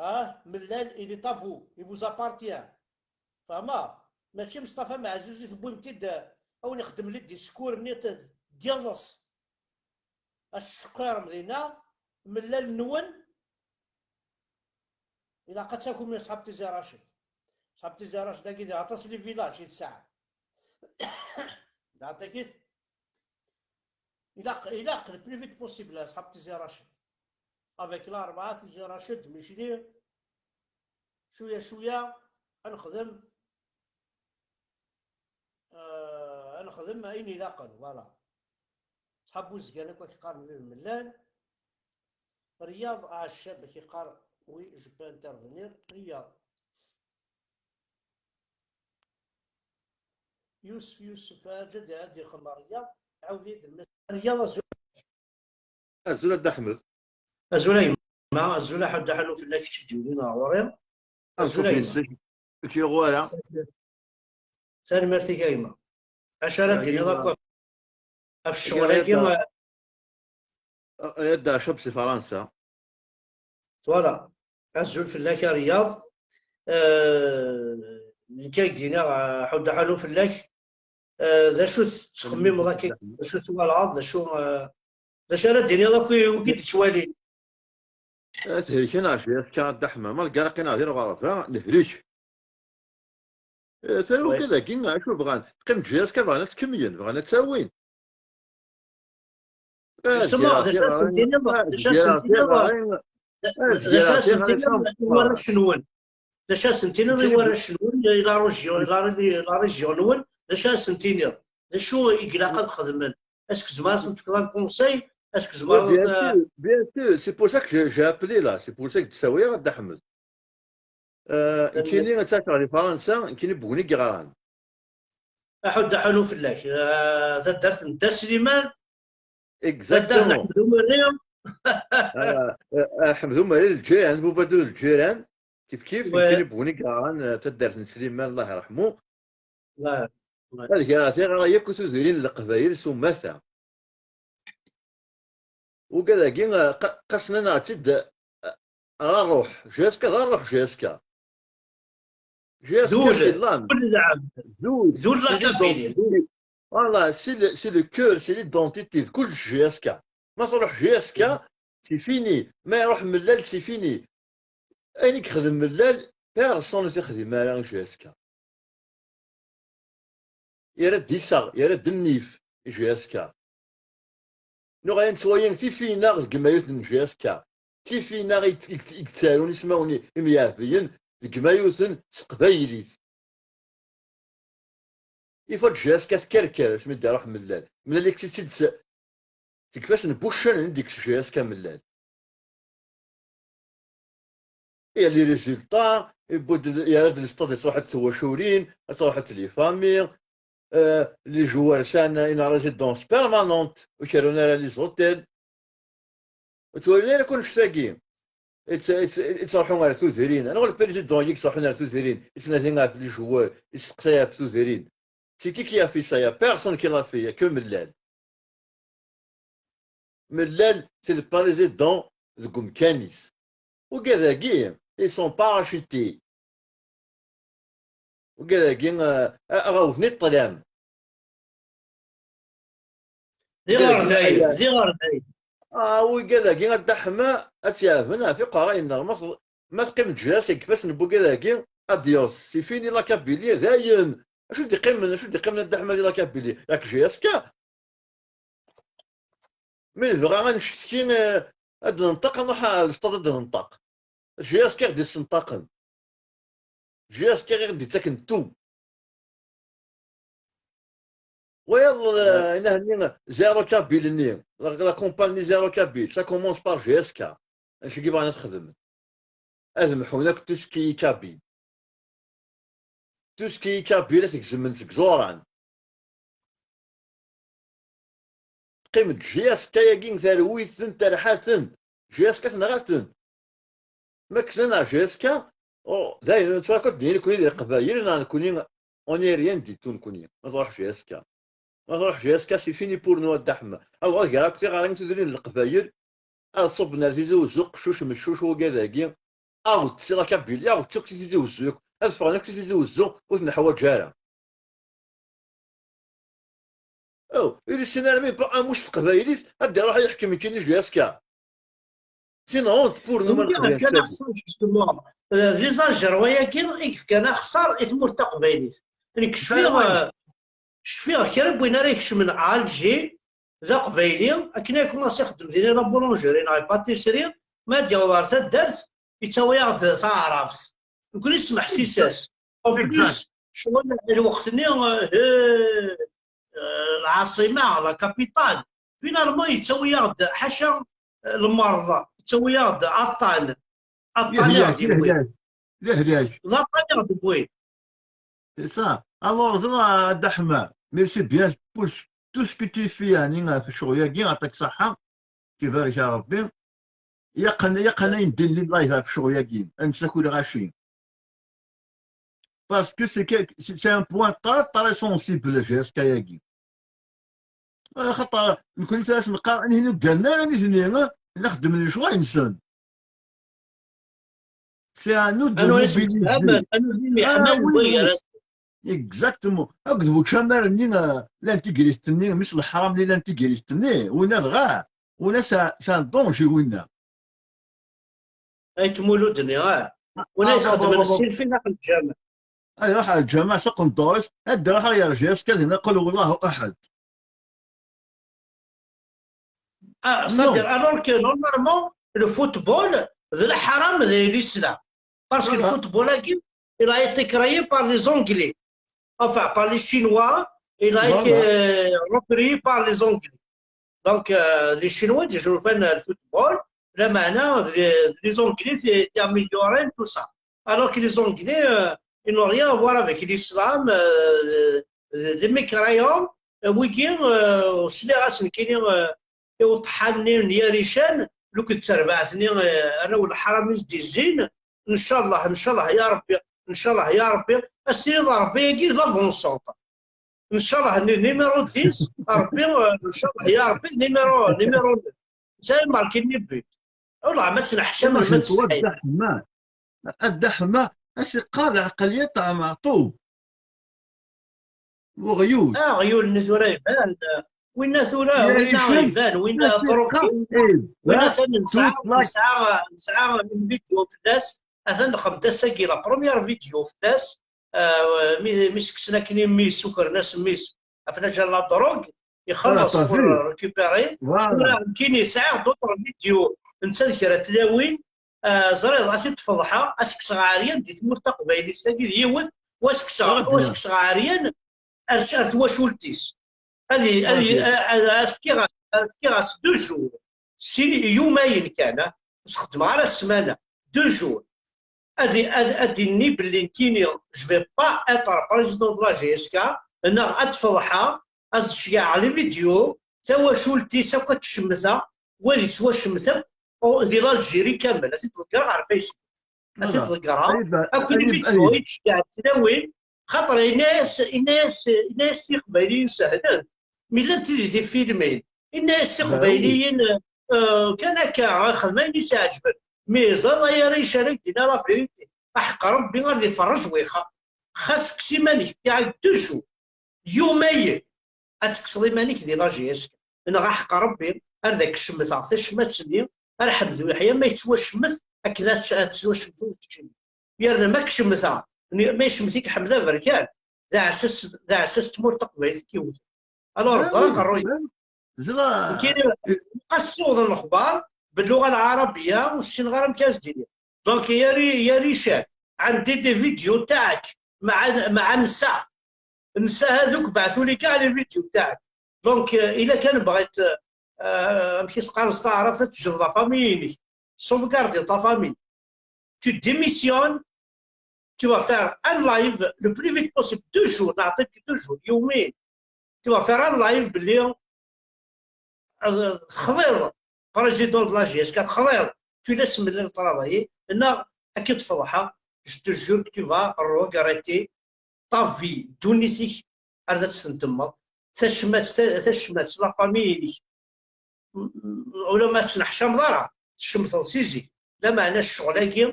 Ah, Mellal, il est à vous, il vous appartient. Fehmeɣ? Mačči Meṣṭafa Meɛzuz i tewwim-t-id, a wen-ixdem les discours-nni n yiḍes. Ad tceqqirem dinna, Mellal-nwen, ilaq ad takum i Ṣṣḥab Tizi Raced. Ṣṣḥab Tizi Raced dagi d aṭas les villages i tesɛa. Daɣ takit, ilaq, ilaq le plus vite possible a Ṣṣḥab Tizi Raced. Avec Larebɛa, Tizi Raced, Micli, cwiya cwiya, ad nexdem, euh, ad nexdem ayen ilaqen, voilà. Ṣṣḥab Uzgan akk ak-qqaren d Mellal. Riyad Ɛaccab ak-iqqar, oui, je peux intervenir. Riyad. Yusef, Yusef, aǧa ad ixdem Riyad, ɛawed-iyi-d lmas-, Riyad, azul. Azul a Dda Ḥmed. Azul a yemma, azul a Ḥudda Ḥanu fell-ak, kečč d-yulin ɣer ɣur-i. Azul a yemma. Kečč yuɣ wara. Tanemmirt-ik a yemma. Acu ara d-tiniḍ akk ɣef ccɣel-agi? Ad d-aɛcab si Fransa. Voilà. Azul fell-ak a Riyad. Euh, nekk ad k-d-iniɣ, euh, Ḥudda Ḥanu fell-ak. Euh, d acu tettxemmimeḍ akka? D acu twalaḍ? D acu, euh, d acu ara d-tiniḍ akk i wigi d-ttwalin? Eh, thelken ɣef J S K a Dda Ḥmed. Ma lgaraqin ɣer din uɣerba, nehlek. Eh, taruka dagi, acu bɣan? Teqqim J S K, bɣan ad tkemmlen, bɣan ad tt-awin. Justement, d acu ad sen-tiniḍ? D acu ad sen-tiniḍ? D acu ad sen-tiniḍ i warrac-nwen? D acu ad sen-tiniḍ i warrac-nwen, i la région, i la, i la région-nwen? D acu ad sen-tiniḍ? D acu i ilaq ad xedmen? Est-ce que tzemreḍ ad sen-tefkeḍ un conseil? Est-ce que tzemreḍ... Oui, bien sûr, bien sûr. C'est pour ça que j'ai, j'ai appelé là. C'est pour ça que d-ttawiɣ a Dda Ḥmed. Euh, nekkini ad ttakeɣ di Fransa, nekkini n Bugni i yeɣran. Aḥuddu aḥunu fell-ak. Euh, taddart n Dda Sliman, taddart n Ḥmed Umerri. Exactement. Ah, euh, Ḥmed Umerri d lǧiran, Bubadu d lǧiran, kif kif, nekkini n Bugni i yeɣran, euh, taddart n Sliman, Allah yerḥmu. Ad greɣ tiɣra yakk tudrin n Leqbayel s umata. Ugad-agi, qa-, qasen-aneɣ-tt-id, eh, ara nruḥ. J S K, ara nruḥ J S K. J S K d ul, c'est l'âme. Ul n lɛebd. D ul, d ul la Kabylie. Voilà, c'est le, c'est le cœur, c'est l'identité de kullec J S K. Ma truḥ J S K, c'est fini. Ma iruḥ Mellal, c'est fini. Ayen i yexdem Mellal, personne ur t-ixdim ara J S K. Yerra-d iseɣ, yerra-d nnif i J S K. Nuɣal nettwali tifinaɣ deg imayuten n J S K. Tifinaɣ i, i, i yettarun ismawen imyeɛbiyen deg imayuten s teqbaylit. Ifad J S K tkerker asmi d-iruḥ Mellal. Mellal ikkes-itt-id s, seg ifassen n wuccanen i d-ikkes J S K Mellal. Et les résultats, yewwi-d, yerra-d les stades, ad truḥ-d twaculin, ad truḥ-d les familles, euh, les joueurs sɛan une résidence permanente, ur kerrun ara les hôtels. Ur ttwalin ara akk annect-agi. Itt-, itt-, ittruḥu ar tudrin. Anwa le président i yettruḥun ar tudrin? Ittnadi ɣef les joueurs, isteqsay ɣef tudrin. C'est qui qui a fait ça? Il y a personne qui l'a fait, il y a que Mellal. Mellal, c'est le président deg umkan-is. Ugad-agi, ils sont parachutés. Ugad-agi, euh, a-, aɣ-awten i ṭṭlam. D iɣerdayen, d iɣerdayen. Ah, ugad-agi, a Dda Ḥemma, ad tt-yeɛben ɣef iqerray-nneɣ. Ma t-, ma teqqim Ǧiras deg ifassen n wugad-agi, adios, c'est fini la Kabylie, dayen. Acu d-iqqimen, acu d-iqqimen a Dda Ḥemma di la Kabylie? Yak J S K. Mi nebɣa ad ncetki, eh, ad d-nenṭeq, ad nruḥ ɣer lestad ad d-nenṭeq. J S K i ɣ-d-issenṭaqen. J S K i ɣ-d-ittaken tout. Wayeḍ, eh, inahen-nni Zéro Kabyle-nni, la, la compagnie Zéro Kabyle, ça commence par J S K. Acu i bɣan ad xedmen? Ad mḥun akk tout ce qui est kabyle. Tout ce qui est kabyle ad t-gezmen seg iẓuran. Teqqim-d J S K-agi, terwi-ten, terḥa-ten. J S K tenɣa-ten. Ma kksen ar J S K, oh, dayen, tura akk ad d-nini nekni d Leqbayel, neɣ nekni, on est rien du tout nekni. Ma truḥ J S K. Ma truḥ J S K, c'est fini pour nous, a Dda Ḥemma. Ad uɣal gar akk tiɣri n tudrin n Leqbayel, ad ṣubben ar Tizi Wezzu, qeccuc meccuc wagad-agi, aɣ-d si la Kabylie, aɣ-d akk si Tizi Wezzu yakk, ad ffɣen akk si Tizi Wezzu, ur ten-neḥwaǧ ara. Oh, ur yessin ara même pas un mot s teqbaylit, ad d-iruḥ ad yeḥkem nekkini J S K. C'est une honte pour nous, ma Leqbayel. Kan axṣar, justement. Euh, d les Algérois-agi i yefkan axṣar i tmurt taqbaylit. Nekk cfiɣ, euh, cfiɣ kra n win ara ikecmen Alger d aqbayli, akken ay commencé ixeddem din la boulangerie neɣ la pâtisserie, ma ad yaweḍ ɣer taddart, yettawi-aɣ-d taɛrabt. Nekkni nesmeḥsis-as. En plus, ccɣel lweqt-nni, euh, euh, lɛaṣima, la capitale, finalement yettawi-aɣ-d, ḥaca, euh, lmerḍ, yettawi-aɣ-d aṭṭan. Aṭṭan i ɣ-d-yewwi. D aṭṭan i ɣ-d-yewwi. C'est ça. Alors, ça va, a Dda Ḥemma. Merci bien pour tout ce que tu fais, yani, ɣef ccɣel-agi, yeɛṭik ṣṣeḥḥa, ibarek Rebbi. Yaqen, yaqen ayen d-nni live ɣef ccɣel-agi, ad nessaki lɣaci. Parce que c'est que, c'est un point très, très sensible, J S K-agi. Axaṭer nekkni tura as-neqqar, anihi ur ddren ara nitni, la xeddmen lecɣal-nsen. C'est à nous de mobiliser. Ah oui, oui. Exactement. Akked ucamar-nni, euh, l'intégriste-nni, mmi-s n leḥram-nni, l'intégriste-nni, winna dɣa, winna c'est un, c'est un danger, winna. Ay tmulud-nni, ah. Winna yesxedmen ssinfin ɣef lǧameɛ. Ad iruḥ ɣer lǧameɛ s aqendur-is, ad d-iruḥ ɣer J S K ad ineqqel Wallahu Aḥad. Ah, c'est-à-dire, alors que normalement, le football, d leḥram d l'islam. Parce que le football-agi, il a été créé par les Anglais. Enfin, par les Chinois, il a été, euh, repris par les Anglais. Donc, euh, les Chinois, ils jouent le football, lameɛna, les, les Anglais, c'est, c'est amélioré, tout ça. Alors que les Anglais, euh, ils n'ont rien à voir avec l'islam, euh, les mécréants, euh, wigi, euh, sliɣ-asen kini, euh, i uṭḥan-nni n Yarican, lukan d tarbaɛt-nni, eh, arraw n leḥram i s-d-izzin. Ncallah, ncallah, ya Rebbi, ncallah, ya Rebbi, ad s-tiniḍ Rebbi-agi d l'avant-centre. Ncallah, ni-, numéro dix, Rebbi, eh, ncallah, ya Rebbi, numéro, numéro neuf. Zay marqué ni but. Wallah, ma ttneḥcam, ma ttseḥḥi. A Dda Ḥemma, As-iqqar lɛeqliya n Ɛmeɛṭub. Uɣyul. Aɣyul-nni tura iban. Winna tura, winna iban, winna ṭruk. Winna atan nesɛa, nesɛa, nesɛa une vidéo fell-as. Atan nexdem-d ass-agi la première vidéo fell-as. Mi, mi s-kksen akken i mmi-s, ukren-as mmi-s, aflaǧa la drogue, ixelleṣ pour récupérer. Tura nekkini sɛiɣ d'autres vidéos, netta d kra n tlawin. Ẓriɣ ad t-id-feḍḥeɣ, ad s-kkseɣ aɛeryan di tmurt taqbaylit-agi d yiwet, u ad s-kkseɣ, u ad s-kkseɣ aɛeryan ar, ar twacult-is. Ad, ad, ad fkiɣ, ad fkiɣ-as deux jours, sin yumayen kan, ur s-xeddmeɣ ara ssmana, deux jours. Ad, ad, ad d-inni belli nekkini, je vais pas être président de la J S K, neɣ ad d-feḍḥeɣ, ad d-ceyyɛeɣ les vidéos, tawacult-is akk ad tt-cemmteɣ, u ad yettwacemmet akk di l'Algérie kamel, ad t-id-ḍeggreɣ ɣer Facebook. Ad t-id-ḍeggreɣ akk les vidéos i d-ceggɛent tlawin, xaṭer yenna-yas, yenna-yas, yenna-yas tiqbayliyin sehlen, mi llant tid i tifilmin, yenna-yas tiqbayliyin kan akka, xdem ayen i s-iɛeǧben. Mi yeẓra ay arrac ara k-d-iniɣ la vérité, aḥeqq Rebbi ad iferrej wixaq. Xas kkes iman-ik, fkiɣ-ak deux jours, yumayen, ad tekkseḍ iman-ik di la J S K. Neɣ aḥeqq Rebbi, ar d ak-cemmteɣ tacmat-nni, ar Ḥmed Uyeḥya ma yettwacemmet akken ad, ad tettwacemteḍ keččini. Yerna ma k-cemmteɣ, ma icemmet-ik Ḥmed Aberkan, d aɛessas, d aɛessas n tmurt taqbaylit i k-iwten. Alors, ḍer aqerruy. Nekkini, ɣas ssiwḍen lexbar belluɣa lɛarabiya, ur ssineɣ ara amek ad s-d-iniɣ. Donc, ya ri-, ya Richard, عندي des vidéos تاعك مع، مع النساء. النساء هذوك بعثوا لي كاع les vidéos تاعك. Donc, إلا كان بغيت، آه، amek i s-qqaren s taɛrabt, ad teǧǧeḍ la famille-inek, sauvegarder ta famille. Tu démissionnes, tu vas faire un live le plus vite possible, deux jours, نعطيك deux jours, يومين. Tu vas faire un live belli, euh, texḍiḍ président de la J S K, texḍiḍ, tu laisses-moi travailler, neɣ ad k-id-feḍḥeɣ, je te jure que tu vas regretter ta vie, ddunit-ik ar d ad tt-tendemmeḍ, tacmat, tacmat, la famille-inek, ulamma ur tettneḥcameḍ ara, tcemteḍ si zik. Lameɛna ccɣel-agi,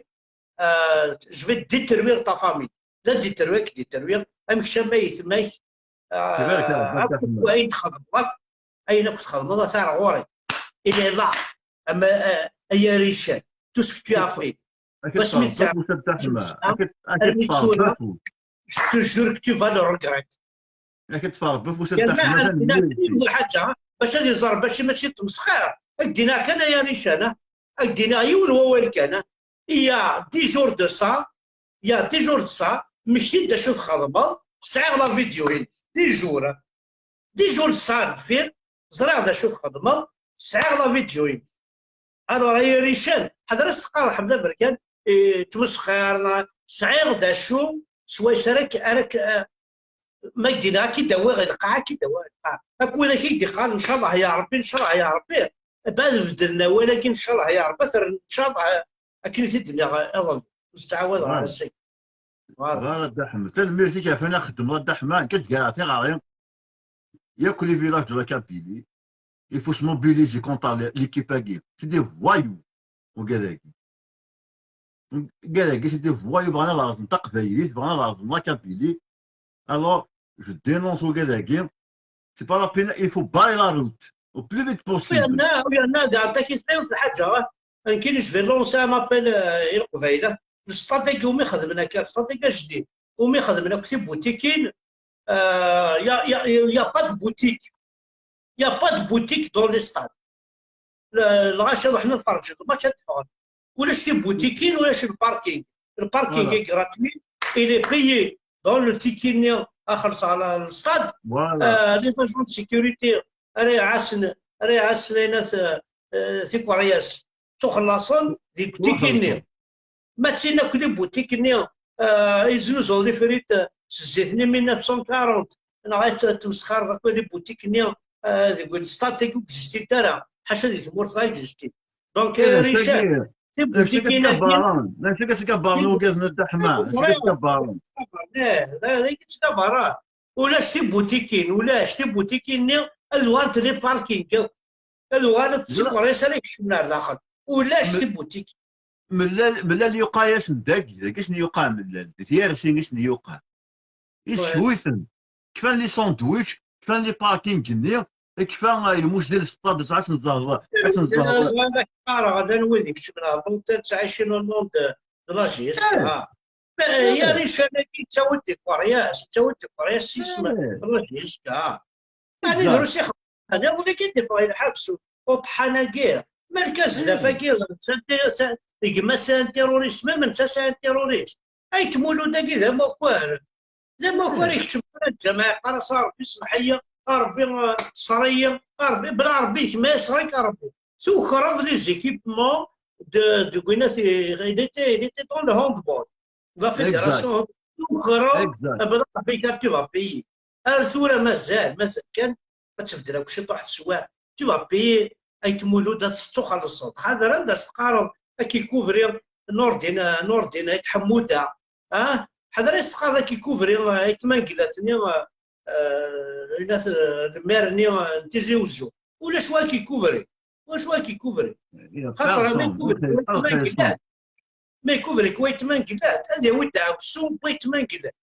euh, je vais détruire ta famille. D ad détruire, ad k-détruire, am kečč, am ayetma-k, euh, akk ayen txedmeḍ akk, ayen akk txedmeḍ, ata ar ɣur-i. Il est là, ama, euh, ay arican, tout ce que tu as fait. Wasmi tesɛa, armi tura, je te jure que tu vas le regretter. Ad k-id-tferbeḍ ufus. Yerna ad s-d-iniɣ yiwet lḥaǧa, bac ad iẓer, bac mačči d tmesxir. Ad k-d-iniɣ kan, ay arican, ad k-d-iniɣ yiwen wawal kan. Il y a dix jours de ça, il y a dix jours de ça, mmekti-d d acu txedmeḍ, sɛiɣ la vidéo-inek, dix jours. Dix jours de ça ar deffir, ẓriɣ d acu txedmeḍ, sɛiɣ la vidéo-inek. Alors, ay arican, ḥader ad s-teqqar Ḥmed Aberkan, eh, ttmesxir, neɣ sɛiɣ d acu, swayes ara k-, ara k-, eh, ma k-d-iniɣ, ad k-id-awiɣ i lqaɛa, ad k-id-awiɣ i lqaɛa. Akk widak i k-d-iqqaren, ncallah ya Rebbi, ncallah ya Rebbi, bad beddlen awal-agi, ncallah ya Rebbi, ad t-rren, ncallah, eh, akken i t-id-nniɣ, eh, iḍelli. Ur s-ttɛawadeɣ ara ass-agi. Voilà. Voilà, Dda Ḥmed. Tanemmirt-ik ɣef wayen i txeddmeḍ, a Dda Ḥmed. Nekk ad d-greɣ tiɣri. Yakk les villages de la Kabylie, il faut se mobiliser contre l'équipe-agi. C'est des voyous, ugad-agi. Ugad-agi, c'est des voyous, bɣan ad rẓen taqbaylit, bɣan ad rẓen la Kabylie. Alors, je dénonce ugad-agi. C'est pas la peine, il faut barrer la route au plus vite possible. Yerna, yerna, d aɛeṭṭak i tella yiwet lḥaǧa. Nekkini, je vais lancer un appel, euh, i Leqbayel. Lestad-agi umi xedmen akka, lestad-agi ajdid, umi xedmen akk tibutikin, euh, y a, y a, y a pas de boutique. Y a pas de boutique dans le stade. Lɣaci ruḥen ad ferǧen lmatch, ad ffɣen. Ulac tibutikin, ulac lparking. Lparking est gratuit, il est payé dans le ticket-nni, axelṣeɣ le stade. Euh, les agents de sécurité, ara iɛassen, ara iɛassen ayna t-, euh, tikeryas, ttuxellaṣen deg ticket-nni. Ma d tin akk tibutikin-nni, euh, i teznuzuḍ les frites, euh, s zzit-nni mille neuf cent quarante, neɣ ad t-, tmesxareḍ akk tibutikin-nni, euh, deg lstad-agi ur existint ara, ḥaca di tmurt-a existint. Donc, eh, Richard, tibutikin-agi, d acu i ttkabbaren, d acu i ttkabbaren ugaden n Dda Ḥemma, d acu i ttkabbaren. Eh, d acu i ttkabbaren. Ulac tibutikin, ulac tibutikin-nni, ad uɣalent les parkings akk. Ad uɣalent d tikeryas ara ikecmen ar daxel. Ulac tibutikin. Mellal, Mellal yuqa-yasen dagi, dagi i sen-yuqa Mellal, di tyersi i sen-yuqa. Issew-iten. Kfan les sandwichs, kfan les parkings-nni, kfa, euh, lmujdi n lfeṭṭa, ad sen-tzehreḍ, ad sen-tzehreḍ. Ẓran ad k-qqareɣ, llan wid ikeččmen ɣer l'hôtel ttɛicin au nom de, de la G S K. Eh, ya riche-agi yettawi-d des courriers, yettawi-d des courriers s yisem de la G S K. Ɛni drus ixeddmen? Iḍelli kan d-iffeɣ i lḥebs uṭḥan-agi. Malka zlaf-agi, gma-s n terrorist, même netta sɛan terrorist. Ayt Mulud-agi d amakar. D amakar ikeččem ɣer lǧameɛ, yeqqar-as: "A Ṛebbi, smeḥ-iyi, a Ṛebbi, eh, ṣṣer-iyi, a Ṛebbi, bla Ṛebbi, gma yeṣṣer-ik a Ṛebbi." Tukreḍ les équipements de, de Gwinat, il était, il était dans le handball. La fédération, tukreḍ, bla Ṛebbi, tu vas payer. Ar tura mazal, mazal kan ad tbeddel akk ciṭuḥ teswiɛt. Tu vas payer, Ayt Mulud, ad tettuxellṣeḍ. Ḥader anda s-teqqareḍ ad k-ikubri Nurdin, Nurdin Ayt Ḥemmuda. Ah, ḥader ad s-teqqareḍ ad k-ikubri Ayt Mangellat-nni, eh, eh, le maire-nni, eh, n Tizi Uzzu. Ulac wa k-ikubri. Ulac wa k-ikubri. Xaṭer ma ikubri Ayt Mangellat, ma ikubri-k Ayt Mangellat, ad yawi ddeɛwessu n Ayt Mangellat.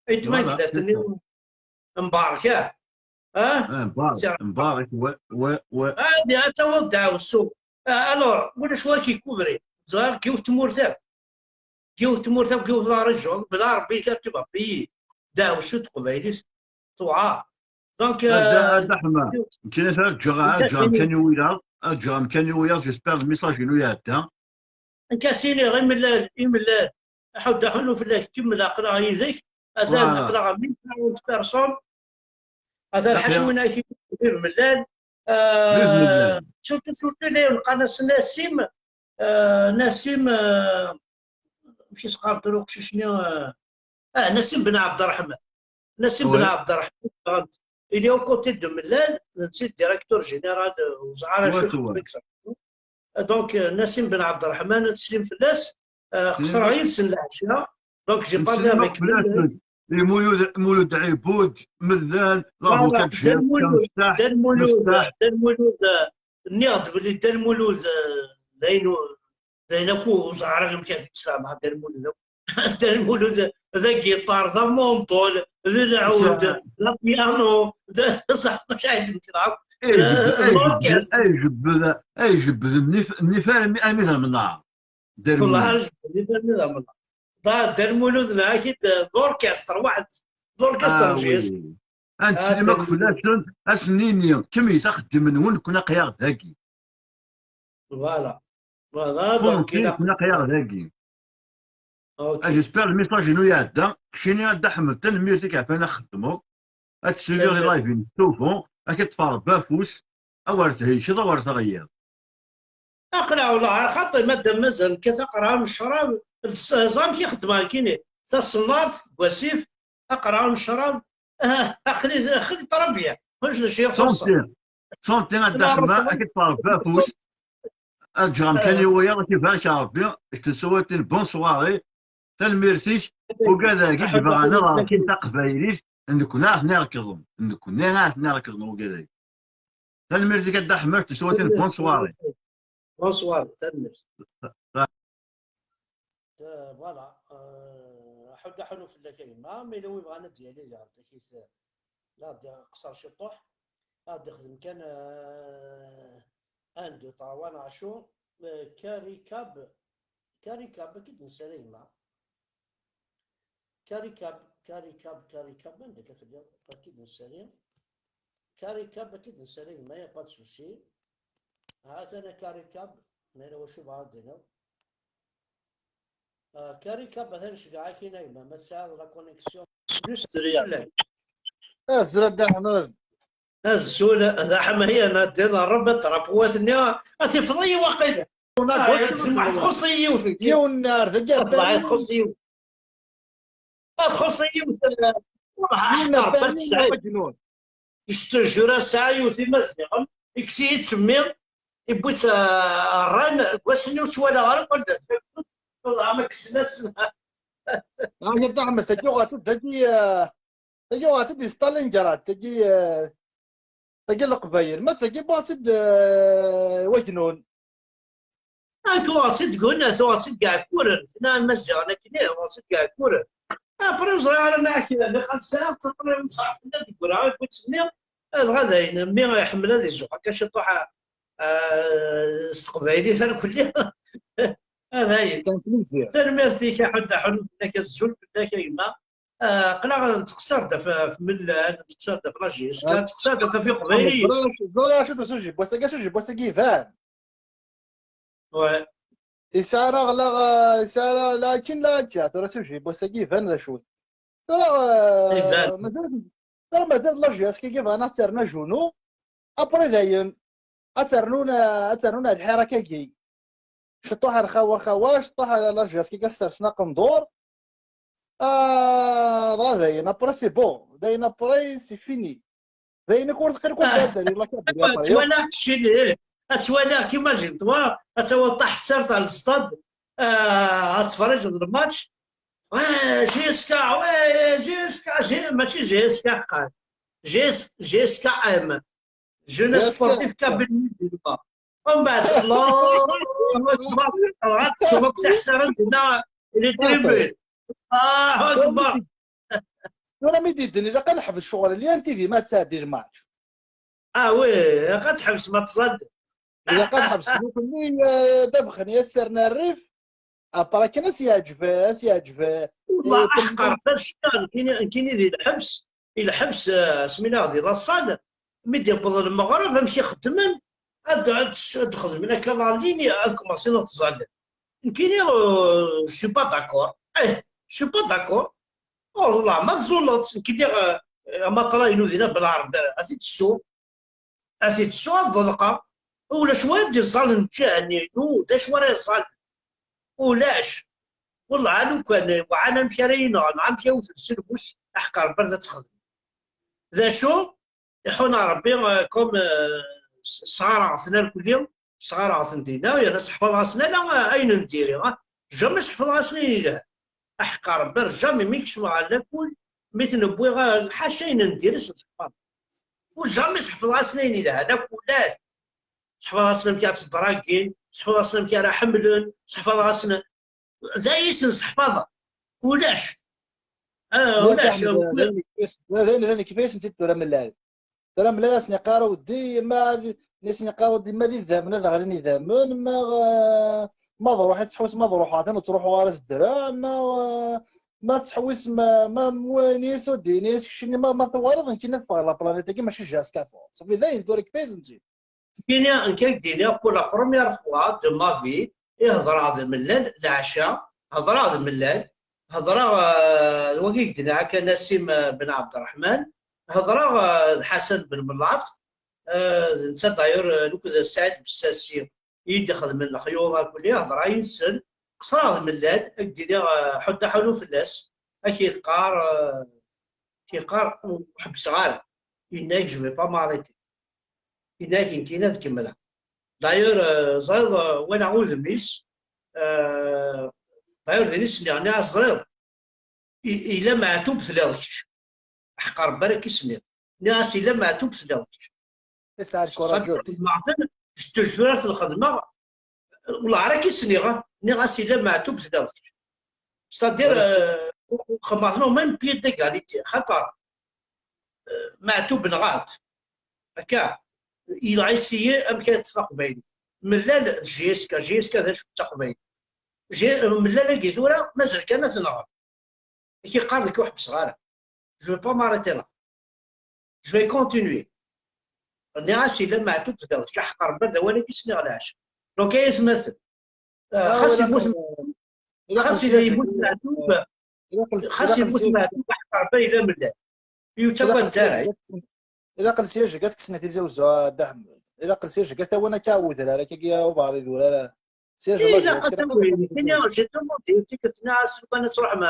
Ayt Mangellat-nni. Mbarek, ah? Ah, mbarek, mbarek, wa, wa, wa. Adi, ad tawiḍ ddeɛwessu. Ah, alors, ulac wa k-ikubri. Ẓer, yiwet tmurt akk. Yiwet tmurt akk, yiwet la région, bla Ṛebbi, tu vas payer. Ddeɛwessu n teqbaylit, tuɛer. Donc, a Dda, euh, a Dda Ḥemma, nekkini ad ǧǧeɣ, ad ǧǧeɣ amkan i wiyaḍ, ad ǧǧeɣ amkan i wiyaḍ, j'espère le message-inu iɛedda. Nekk ad s-iniɣ i Mellal, i Mellal, aḥuddu aḥunnu fell-ak, kemmel aql-aɣ yid-k, atan aql-aɣ mille quarante personnes, atan ḥaca win ak-yebɣun Vive Mellal, euh, surtout, surtout, la neqqar-as Nassim, euh, Nassim, euh, amek i s-qqaren tura uqcic-nni, euh, Ah, Nassim Ben Abderrahman. Nassim Ben Abderrahman, il est aux côtés de Mellal, c'est le directeur général de Ouzaar Achour. Donc, euh, Nassim Ben Abderrahman, ad teslim fell-as, euh, qeṣṣreɣ yid-sen leɛca. Donc, j'ai parlé avec Mellal. Mulud, Mulud Ɛibud, Mellal, l'avocat de Dda Lmulud, Dda Lmulud, euh, nniɣ-d belli Dda Lmulud, euh, d ayen d ayen akk ur ẓriɣ ara amek ad t-id-sfehmeɣ Dda Lmulud akk. Dda Lmulud d agiṭar, d amuntol, d lɛud, d apyanu, d, ẓriɣ mačči ayen d-mekkreɣ akk. Ay, eh, ijebbed, l'orchestre. Ay, ijebbed, ay, ijebbed nnif, nnif armi, armi d amnaṛ. Dda Lmulud. Wellah, ijebbed nnif armi d amnaṛ. Da, Dda Lmulud, neɣ akid, eh, l'orchestre, waḥed, l'orchestre. Ah, oui. Ad neslim akk fell-asen, ad sen-nini, kemmlet axeddim-nwen, nekkni aql-aɣ dagi. Voilà. Voilà, donc, il a nekkni aql-aɣ dagi. Ok. Ah, j'espère le message-inu iɛedda. Keččini a Dda Ḥmed, tanemmirt-ik ɣef wayen i txeddmeḍ. Ad tessuliḍ i live-in s tufu, ad k-ṭṭfeɣ Rebbi afus, awer theyceḍ, awer teɣliḍ. Aql-aɣ wellah ar xaṭi, madam mazal nekkat aqerɛan n ccrab, ẓer amek i xeddmeɣ nekkini. Taṣennart deg wasif, aqerɛan n ccrab, ah, aql-i, aql-i très bien. Ulac d acu i xuṣṣen. Santé, santé a Dda Ḥemma, ad k-ṭṭfeɣ Rebbi afus. Ad ǧǧeɣ amkan i wiyaḍ, ad k-ibarek Rebbi, je te souhaite une bonne soirée. Tanemmirt-ik, ugad-agi yebɣan ad ɣerkin taqbaylit, d nekkni ara ten-irekḍen, d nekkni ara ten-irekḍen ugad-agi. Tanemmirt-ik a Dda Ḥemma, je te souhaite une bonne soirée. Bonsoir, tanemmirt. Euh, voilà. Euh, aḥuddu aḥunnu fell-ak a yemma, ma yella wi bɣan ad d-yali diɣen takit, la d-qṣer ciṭuḥ, ad d-ixdem kan, euh, un, deux, trois, neɣ acu, euh, Caricab, Caricab, ad k-id-nessali a yemma. Caricab, Caricab, Caricab, anda akka telliḍ? Ad k-id-nessali. Caricab, ad k-id-nessali a yemma, y a pas de souci. Ha-t-an a Caricab, ma yella wacu bɣa ad d-tiniḍ. Ah, Caricab, atan ceggeɛ-ak-in a yemma, ma tesɛiḍ la connexion. Juste derrière. Azul a Dda Ḥmed. Azul, d aḥmayan, a Dda Ṛebbi, trapwat-nni, ad tifeḍ-iyi waqila. Ah, txuṣṣ-iyi yiwet. Yiwen ar dagi. Wallahi txuṣṣ yiwet. Ad txuṣṣ yiwet, eh, ruḥ aḥeqq Rebbi ad tesɛi. Je te jure, ad sɛiɣ yiwet Imaziɣen, ikkes-iyi-tt mmi, iwwi-tt, eh, rran, deg wass-nni ur tt-walaɣ ara, uqal-d ad t-akfeɣ. Wellah ma kksen-as. Ah, ya Dda Ḥmed, tagi uɣeɣ-tt-id dagi, eh, tagi uɣeɣ-tt-id di Stalingrad, tagi, eh, tagi n Leqbayel, ma d tagi wwiɣ-tt-id, eh, Wagnun. Ak uɣeɣ-tt-id deg unna, tuɣeɣ-tt-id deg Iɛekkuren. Tna Maziɣen akken, uɣeɣ-tt-id deg Iɛekkuren. Après ẓriɣ ara nɛak, nniɣ xalsa, ttaqra msɛaf fell-ak deg uraɣ, wwit-tt-nni, dɣa dayen, mmi iḥemmel ad izuxx akka ciṭuḥ, ah, s teqbaylit ar kulli. Ah, dayen. Tanemmirt-ik a Ḥud, a Ḥud, fell-ak, azul fell-ak a gma. Ah, aql-aɣ nettqeṣṣir-d ɣef, ɣef Mellal, nettqeṣṣir-d ɣef la J S K, nettqeṣṣir-d ɣef Iqbayliyen. Ẓriɣ, ẓriɣ acu-t usuji n wass-agi, acu-t usuji n wass-agi iban. Ouais. Yesɛa ara ɣlaɣ, yesɛa ara lakin la akka, tura acu-t usuji n wass-agi iban d acu-t. Tura, eh, iban. Mazal, tura mazal la J S K bɣan ad ternu ajunu, après dayen, ad ternun, ad ternun ar lḥirak-agi. Ciṭuḥ ar xawa xawa, ciṭuḥ ar la J S K ad sersen aqendur. Ah, dɣa dayen, après c'est bon. Dayen après c'est fini. Dayen akk ur teqqil akk Ah, ad d-ali la Kabylie après. Ttwaliɣ keččini, eh. Ad ttwaliɣ, imagine-toi, ad tawiḍ taḥessart ar lestad, ah, ad tferriǧeḍ lmatch. Ouais, J S K, ouais, J S K, J-, mačči J S K qqar. J S, J S K M. Jeunesse Sportive Kabylie Musulmane. Umbeɛd, Allahu Akbar, dɣa tesweḍ tiḥsarin dinna, les tribunes. Allahu Akbar. Tura mi d-idden, ilaq ad neḥbes ccɣel, lyan T V ma ad tɛeddi lmatch. Ah oui, ilaq ad tḥebsem ad tẓallem. Ilaq ad tḥebsem, nutni, eh, d abexni ad sirn rrif, après kan ad s-yeɛǧeb, ad s-yeɛǧeb, eh, Wallah, aḥqer, d acu kan, nekkini, nekkini di lḥebs, i lḥebs, eh, asmi neɣ di laṣal, mi d-yewweḍ lmeɣreb, amek i xeddmen, ad, ad, ad xedmen akka la ligne, ad kumaṣin ad ttẓallen. Nekkini, euh, je suis pas d'accord. Eh, je suis pas d'accord. Oh, wallah, ma tẓulleḍ, nekkini, euh, amaṭra-inu dinna belɛerb, ad t-id-ssuɣ. Ad t-id-ssuɣ, ad ḍelqeɣ. Ulac wa d-iẓẓalen ǧǧahen-inu, d acu ara iẓẓalen? Ulac. Wellah, a lukan, weɛan amek ara yi-nɣen, amek ara wten s lmus, aḥeqq Rebbi ad tt-xedmen. D acu? Iḥun Rebbi, euh, comme, euh, s-, sɣareɣ-ten arkelli, sɣareɣ-ten dinna, yerna seḥfaḍeɣ-asen ala, euh, ayen n diri, ah. Jamais seḥfaḍeɣ-asen ayen yelhan. Aḥeqq Rebbi, jamais mi kecmeɣ ɣer lakul, mi ten-wwiɣ, ah, ḥaca ayen n diri s-, seḥfaḍeɣ. Ur jamais seḥfaḍeɣ-asen ayen yelhan akk, ulac. Seḥfaḍeɣ-asen amek ara ttdraggin, seḥfaḍeɣ-asen amek ara ḥemmlen, seḥfaḍeɣ-asen, d ayen i sen-seḥfaḍeɣ. Ulac. Ah, ulac. D ayen, d ayen kifaysen-tt-id tura Mellal. Tura Mellal ad sen-iqqar weddi, ma ad, ad sen-iqqar weddi, ma d idammen ad ɣlin idammen, ma, eh, ma ad ruḥ, ad tḥewwes, ma ad ruḥeɣ, atan ur ttruḥuɣ ara s ddreɛ, ma, eh, ma tettḥewwis, ma, ma, ma wayen-is ur d-ini, keččini, ma, ma tuɣaleḍ, nekkini ad ffɣeɣ la planète-agi, mačči J S K tuɣ. Ṣafi, d ayen tura kifaysen-tt-id. Nekkini, nekk ad k-d-iniɣ, pour la première fois de ma vie, i hedreɣ d Mellal, leɛca, hedreɣ d Mellal, hedreɣ, eh, d wagi i k-d-nniɣ akka, Nassim, eh, Ben Ɛebderreḥman, hedreɣ, eh, d Ḥasan Ben Mellaṭ, eh, d netta d'ailleurs, eh, akked Saɛid Bessassi i yi-d-ixedmen lexyuḍ akk-nni, hedreɣ yid-sen, qeṣṣreɣ d Mellal, ad k-d-iniɣ, eh, ḥudd aḥunu fell-as, ad k-yeqqar, eh, Tiqqar, ur ḥebbseɣ ara. Yenna-yak, je vais pas m'arrêter. Yenna-yak, nekkini ad kemmleɣ. D'ailleurs, euh, ẓriɣ, euh, walaɣ udem-is, euh, d'ailleurs, din i s-nniɣ, nniɣ-as, ẓriɣ, i-, ila Meɛtub tliḍ kečč. Aḥeqq Rebbi ara k-ismiḍ. Nniɣ-as, ila Meɛtub tliḍ kečč. Isɛa lkuraǧ. Xedmeɣ-ten, je te jure, ad ten-xedmeɣ. Wellah ara k-isniɣ, nniɣ-as, ila Meɛtub tliḍ kečč. C'est-à-dire, euh, xedmeɣ-ten au même pied d'égalité. Xaṭer, euh, Meɛtub nɣan-t. Akka, il a essayé amek ara yeṭṭef taqbaylit. Mellal d J S K, J S K d acu d taqbaylit. J-, Mellal-agi tura, mazal kan ad t-nɣen. Ad k-yeqqar, nekk ur ḥebbseɣ ara. Je vais pas m'arrêter là. Je vais continuer. Nniɣ-as, ila Meɛtub tliḍ kečč, aḥeqq Rebbi, d awal-agi i s-nniɣ leɛca. Donc, ay atmaten, ah, xas yemmut, xas yemmut Meɛtub, xas yemmut Meɛtub, aḥeqq Rebbi, ila Mellal. Ur yettagad ara. Ilaq le siège-agi ad t-kksen a Tizi Wezzu, a Dda Ḥemmed. Ilaq le siège-agi ad t-awin akka ɣer wedrar, akkagi ubeɛḍ idurar. Siège, eh, ilaq ad t-awin. J'ai demandé, tikkelt-nni, as lukan ad tṛuḥem,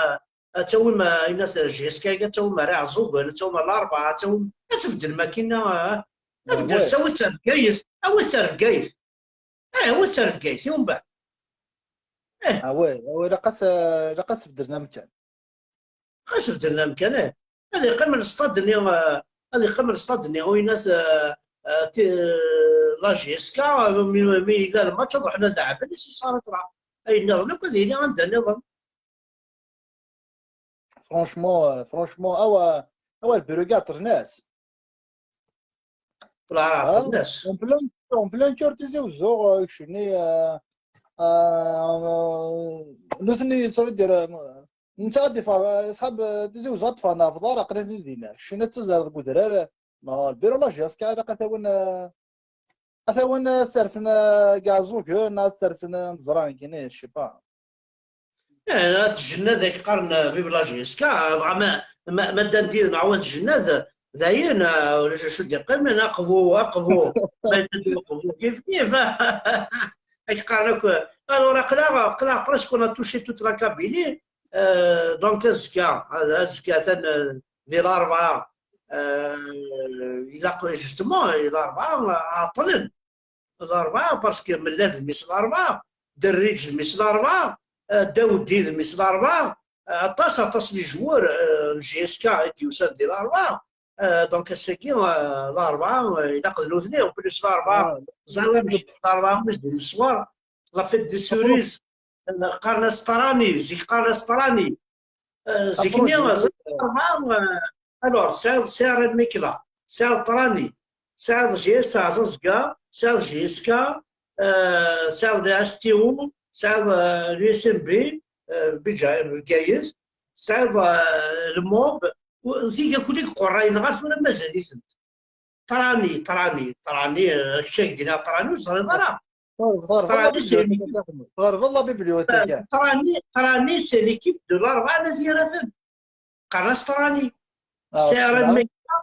ad tawim, eh, inat J S K, ad tawim ar Iɛeẓẓugen, ad tawim ar Larebɛa, ad tawim, ad tbeddlem akkin, eh, ad tbeddlem, awit-tt ar Bgayet, awit-tt ar Bgayet. Eh, awit-tt ar Bgayet, i umbeɛd. Eh. Ah ouais, ah ouais, ilaq ad s-, ilaq ad sbeddlen amkan. Xas beddlen amkan, eh. Ad yeqqim lestad-nni, eh, ad yeqqim lestad-nni, uyinat, eh, euh, ti-, euh, la J S K, mi, mi yella lmatch, ad ruḥen ad leɛben, et cetera. Ayen nniḍen akk ad yili anda nniḍen. Franchement, euh, franchement, awa, awa le bureau gars, Ternas. Voilà, Ternas. En plein, en plein cœur, Tizi Ouzou, euh, keččini, euh, euh, nutni, ça veut dire, euh, netta ad ifer, euh, ṣṣḥab, euh, Tizi Ouzou ad ṭṭfen ɣef uḍar, aql-aten dinna. Keččini ad tazar deg udrar, euh, ma le bureau la J S K, ilaq ad t-awin, euh, ad t-awin, euh, ad sersen, euh, deg Iɛeẓẓugen, ad sersen, euh, neẓra, nekkini, je sais pas. Eh, at Tjennad ak qqaren, eh, vive la J S K, eh, dɣa ma, ma, ma ddan-d yid-neɣ wat Tjennad, dayen, eh, ulac acu d-yeqqimen, aqbu, aqbu, ma yedda-d uqbu, kif kif. Ak qqaren akk, alors, aql-aɣ, aql-aɣ presque on a touché toute la Kabylie, eh, donc azekka, azekka atan, eh, di Larebɛa, eh, ilaq, justement, Larebɛa, eh, ɛeṭṭlen. Larebɛa, parce que Mellal d mmi-s n Larebɛa, Derriǧ d mmi-s n Larebɛa, eh, Dawdi d mmi-s n Larebɛa, eh, aṭas, aṭas n ijwar, eh, n J S K i d-yusan di Larebɛa. Eh, donc ass-agi, eh, Larebɛa, eh, ilaq d nutni, en plus Larebɛa, ẓriɣ amek, Larebɛa mi s-d-nesswar, la fête des cerises, eh, qqaren-as Ṭrani, zik qqaren-as Ṭrani. Eh, zik-nni, Larebɛa, eh, alors, tesɛiḍ, tesɛiḍ lmekla, tesɛiḍ Ṭrani, tesɛiḍ J S Aɛẓaẓga, tesɛiḍ J S K, eh, tesɛiḍ le S T O, tesɛiḍ, eh, le S M B, eh, Bǧa-, Bgayet, tesɛiḍ, eh, le MOB, u-, tig akk-nni i iqerrayen ɣer tura mazal-itent. Ṭrani, Ṭrani, Ṭrani, eh, kečč ak d-iniɣ Ṭrani ur teẓriḍ ara. Ṭrani c'est une équipe. Tɣerbeḍ la bibliothèque. Eh, Ṭrani, Ṭrani c'est l'équipe de Larebɛa n At Yiraten. Qqaren-as Ṭrani. Sɛiɣ lmekla,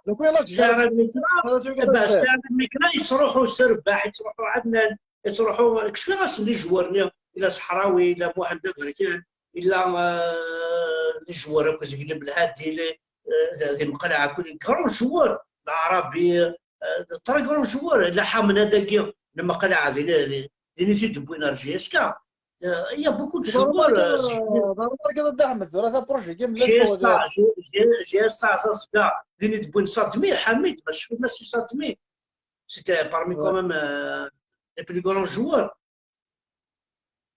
sɛiɣ lmekla, eh ben, sɛiɣ lmekla, yettruḥu Serbaḥ, yettruḥu Ɛednan, yettruḥu, kecfiɣ-asen les joueurs-nni, ila Seḥrawi, ila Muḥend Aberkan, ila, eh, les joueurs akk zeglen Belhadi, les, eh, d, d imeqlaɛ akk, les grands joueurs, Laɛrabi, eh, très grands joueurs, ila Ḥamna dagi, lmeqlaɛ din, din, din i t-id-wwin ar J S K. Eh, il y a beaucoup de joueurs, eh, Ḍerbar kan Dda Ḥmed, tura ta projet game la J S K, J-, J-, J S K, Zaza, din i d-wwin Sadmi, Ḥamid, ma tecfiḍ ma si Sadmi. C'était parmi quand même, euh, les plus grands joueurs.